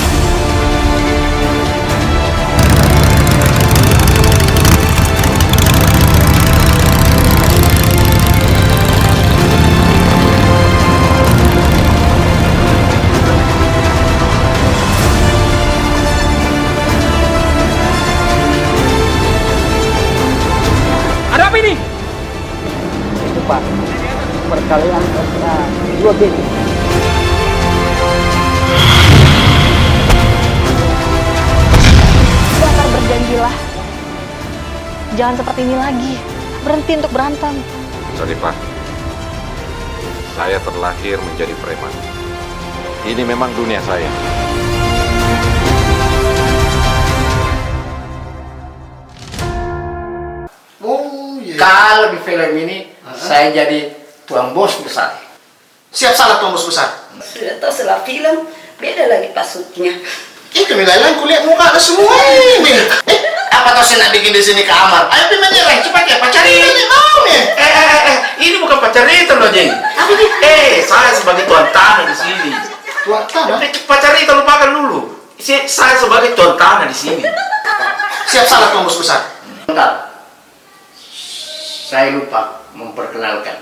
Ada apa ini? Itu, Pak. Perkelahian antara dua geng. Dokter, berjanjilah. Jangan seperti ini lagi. Berhenti untuk berantem. Sorry, Pak. Saya terlahir menjadi preman. Ini memang dunia saya. Oh, iya. Kalau di film ini, heeh, saya jadi tuan bos besar. Siap salah, tuan bos besar. Sudah tahu salah film, beda lagi maksudnya. Itu mi lain-lain kulihat muka ada semua ini. Eh, apa tahu saya nak bikin di sini kamar? Ayo pi menyerah, cepat ya, pacar ini mau ya. Eh, eh, eh, eh, ini bukan pacar itu loh, Jeng. Apa ini? Eh, saya sebagai tuan tanah di sini. Tuan tanah? Eh, pacar itu lupakan dulu. Si-, saya sebagai tuan tanah di sini. Siap salah, tuan bos besar. Bentar. Saya lupa memperkenalkan.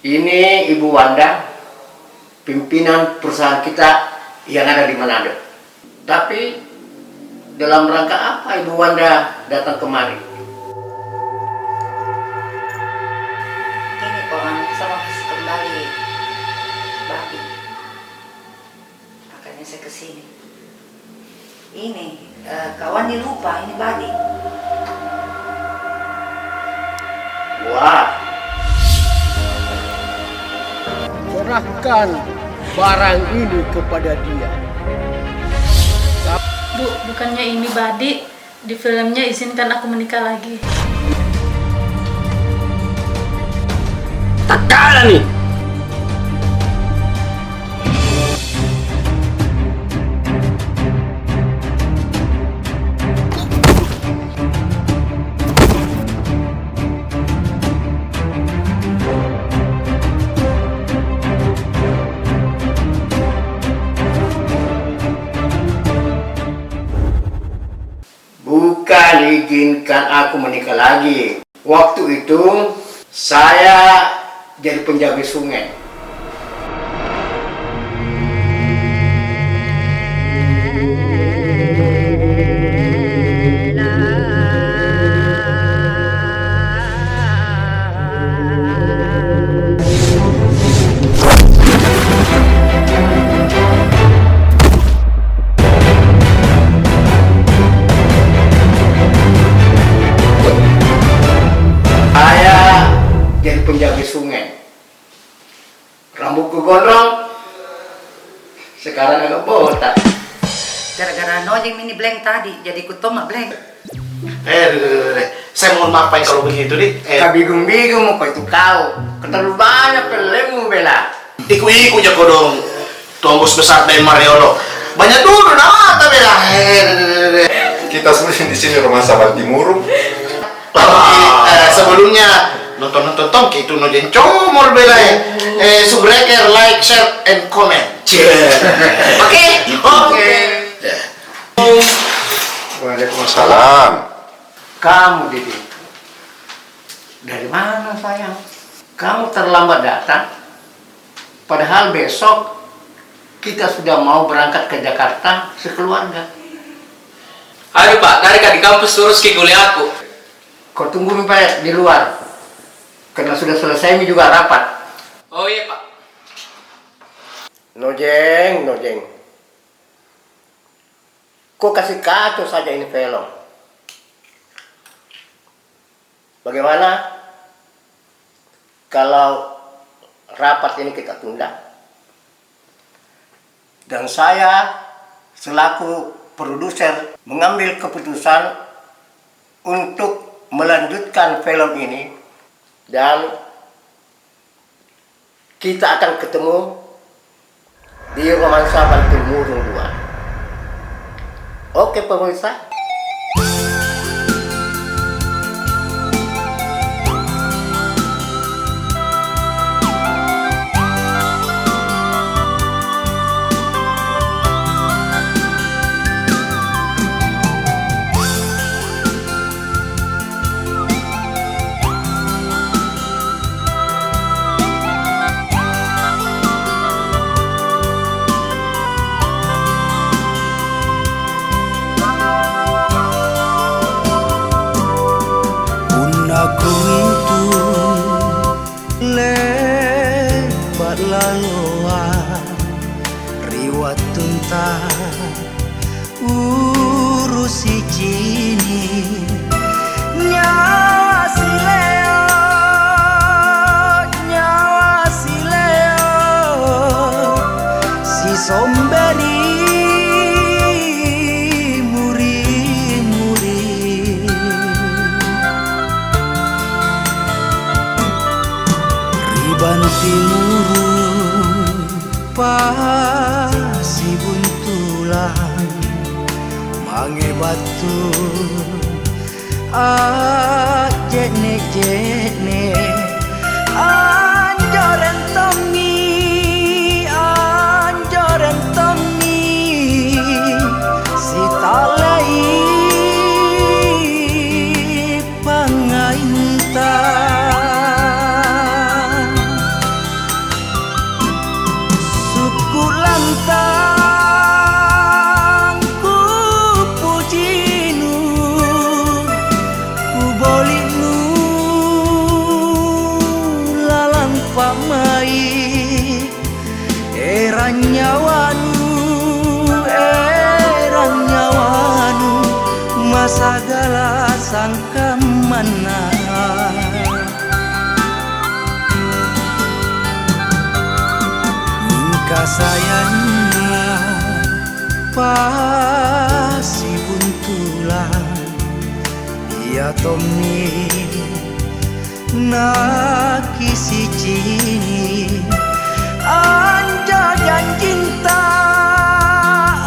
Ini Ibu Wanda, pimpinan perusahaan kita yang ada di Manado. Tapi, dalam rangka apa Ibu Wanda datang kemari? Ini, Paman, saya mau kasih kembali babi. Makanya saya ke sini. Ini, eh, kawan ni lupa, ini badik. Wah. Serahkan barang ini kepada dia. Bu, bukannya ini badik. Di filmnya izinkan aku menikah lagi. Tak kalah nih. Bukan izinkan aku menikah lagi. Waktu itu, saya jadi penjaga sungai. Saya jadi penjaga sungai. Rambutku gondrong, sekarang agak botak. Gara-gara Nojeng ini blank tadi, jadi ku toma blank. Eh, deh, deh, deh, deh. Saya mohon maaf, Pak, kalau begitu, di. Eh. Kabingung-bingung mo ko itu kau. Terlalu banyak filmmu, Bella. Iku-iku ja kodong. Tuan bos besar dari Mariolo. Banyak dulu nama ta, Bella. Eh, deh, deh, deh, deh. Kita semua di sini romansa Bantimurung. Tapi, eh, sebelumnya, nonton-nonton tong ki itu Nojeng Comol, Bella, eh. Eh, subscribe, like, share, and comment. Cie. Oke? Oke. Ya. Waalaikumsalam. Kamu, Didi, dari mana, sayang? Kamu terlambat datang, padahal besok kita sudah mau berangkat ke Jakarta sekeluarga. Aduh, Pak, dari ka di kampus terus ki kuliahku. Kau tunggu mi, Pak, di luar. Karena sudah selesai mi juga rapat. Oh iya, Pak. Nojeng, Nojeng. Kau kasih kacau saja ini film. Bagaimana kalau rapat ini kita tunda? Dan saya selaku produser mengambil keputusan untuk melanjutkan film ini dan kita akan ketemu di Romansa Bantimurung dua. Oke, pemirsa. Laloa ri wattunta urusi cini, nyawa sileo, nyawa sileo, sisomberi muri-muri. Ri Bantimurung pasibuntulang, mange battu ajje'ne-je'ne, anjoreng tommi, anjoreng tommi, sitallei pangainta. Sukku lantang ku pujinu, ku bolinu lalang pamai. Erang nyawanu, erang nyawanu, masagala sangkammanna. Mingka sayangna pasibuntulang, iya tommi nakisicini. Anjo janjinta,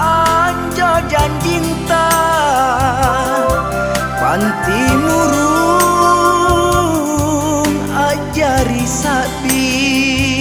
anjo janjinta, Bantimurung ajari sabbi.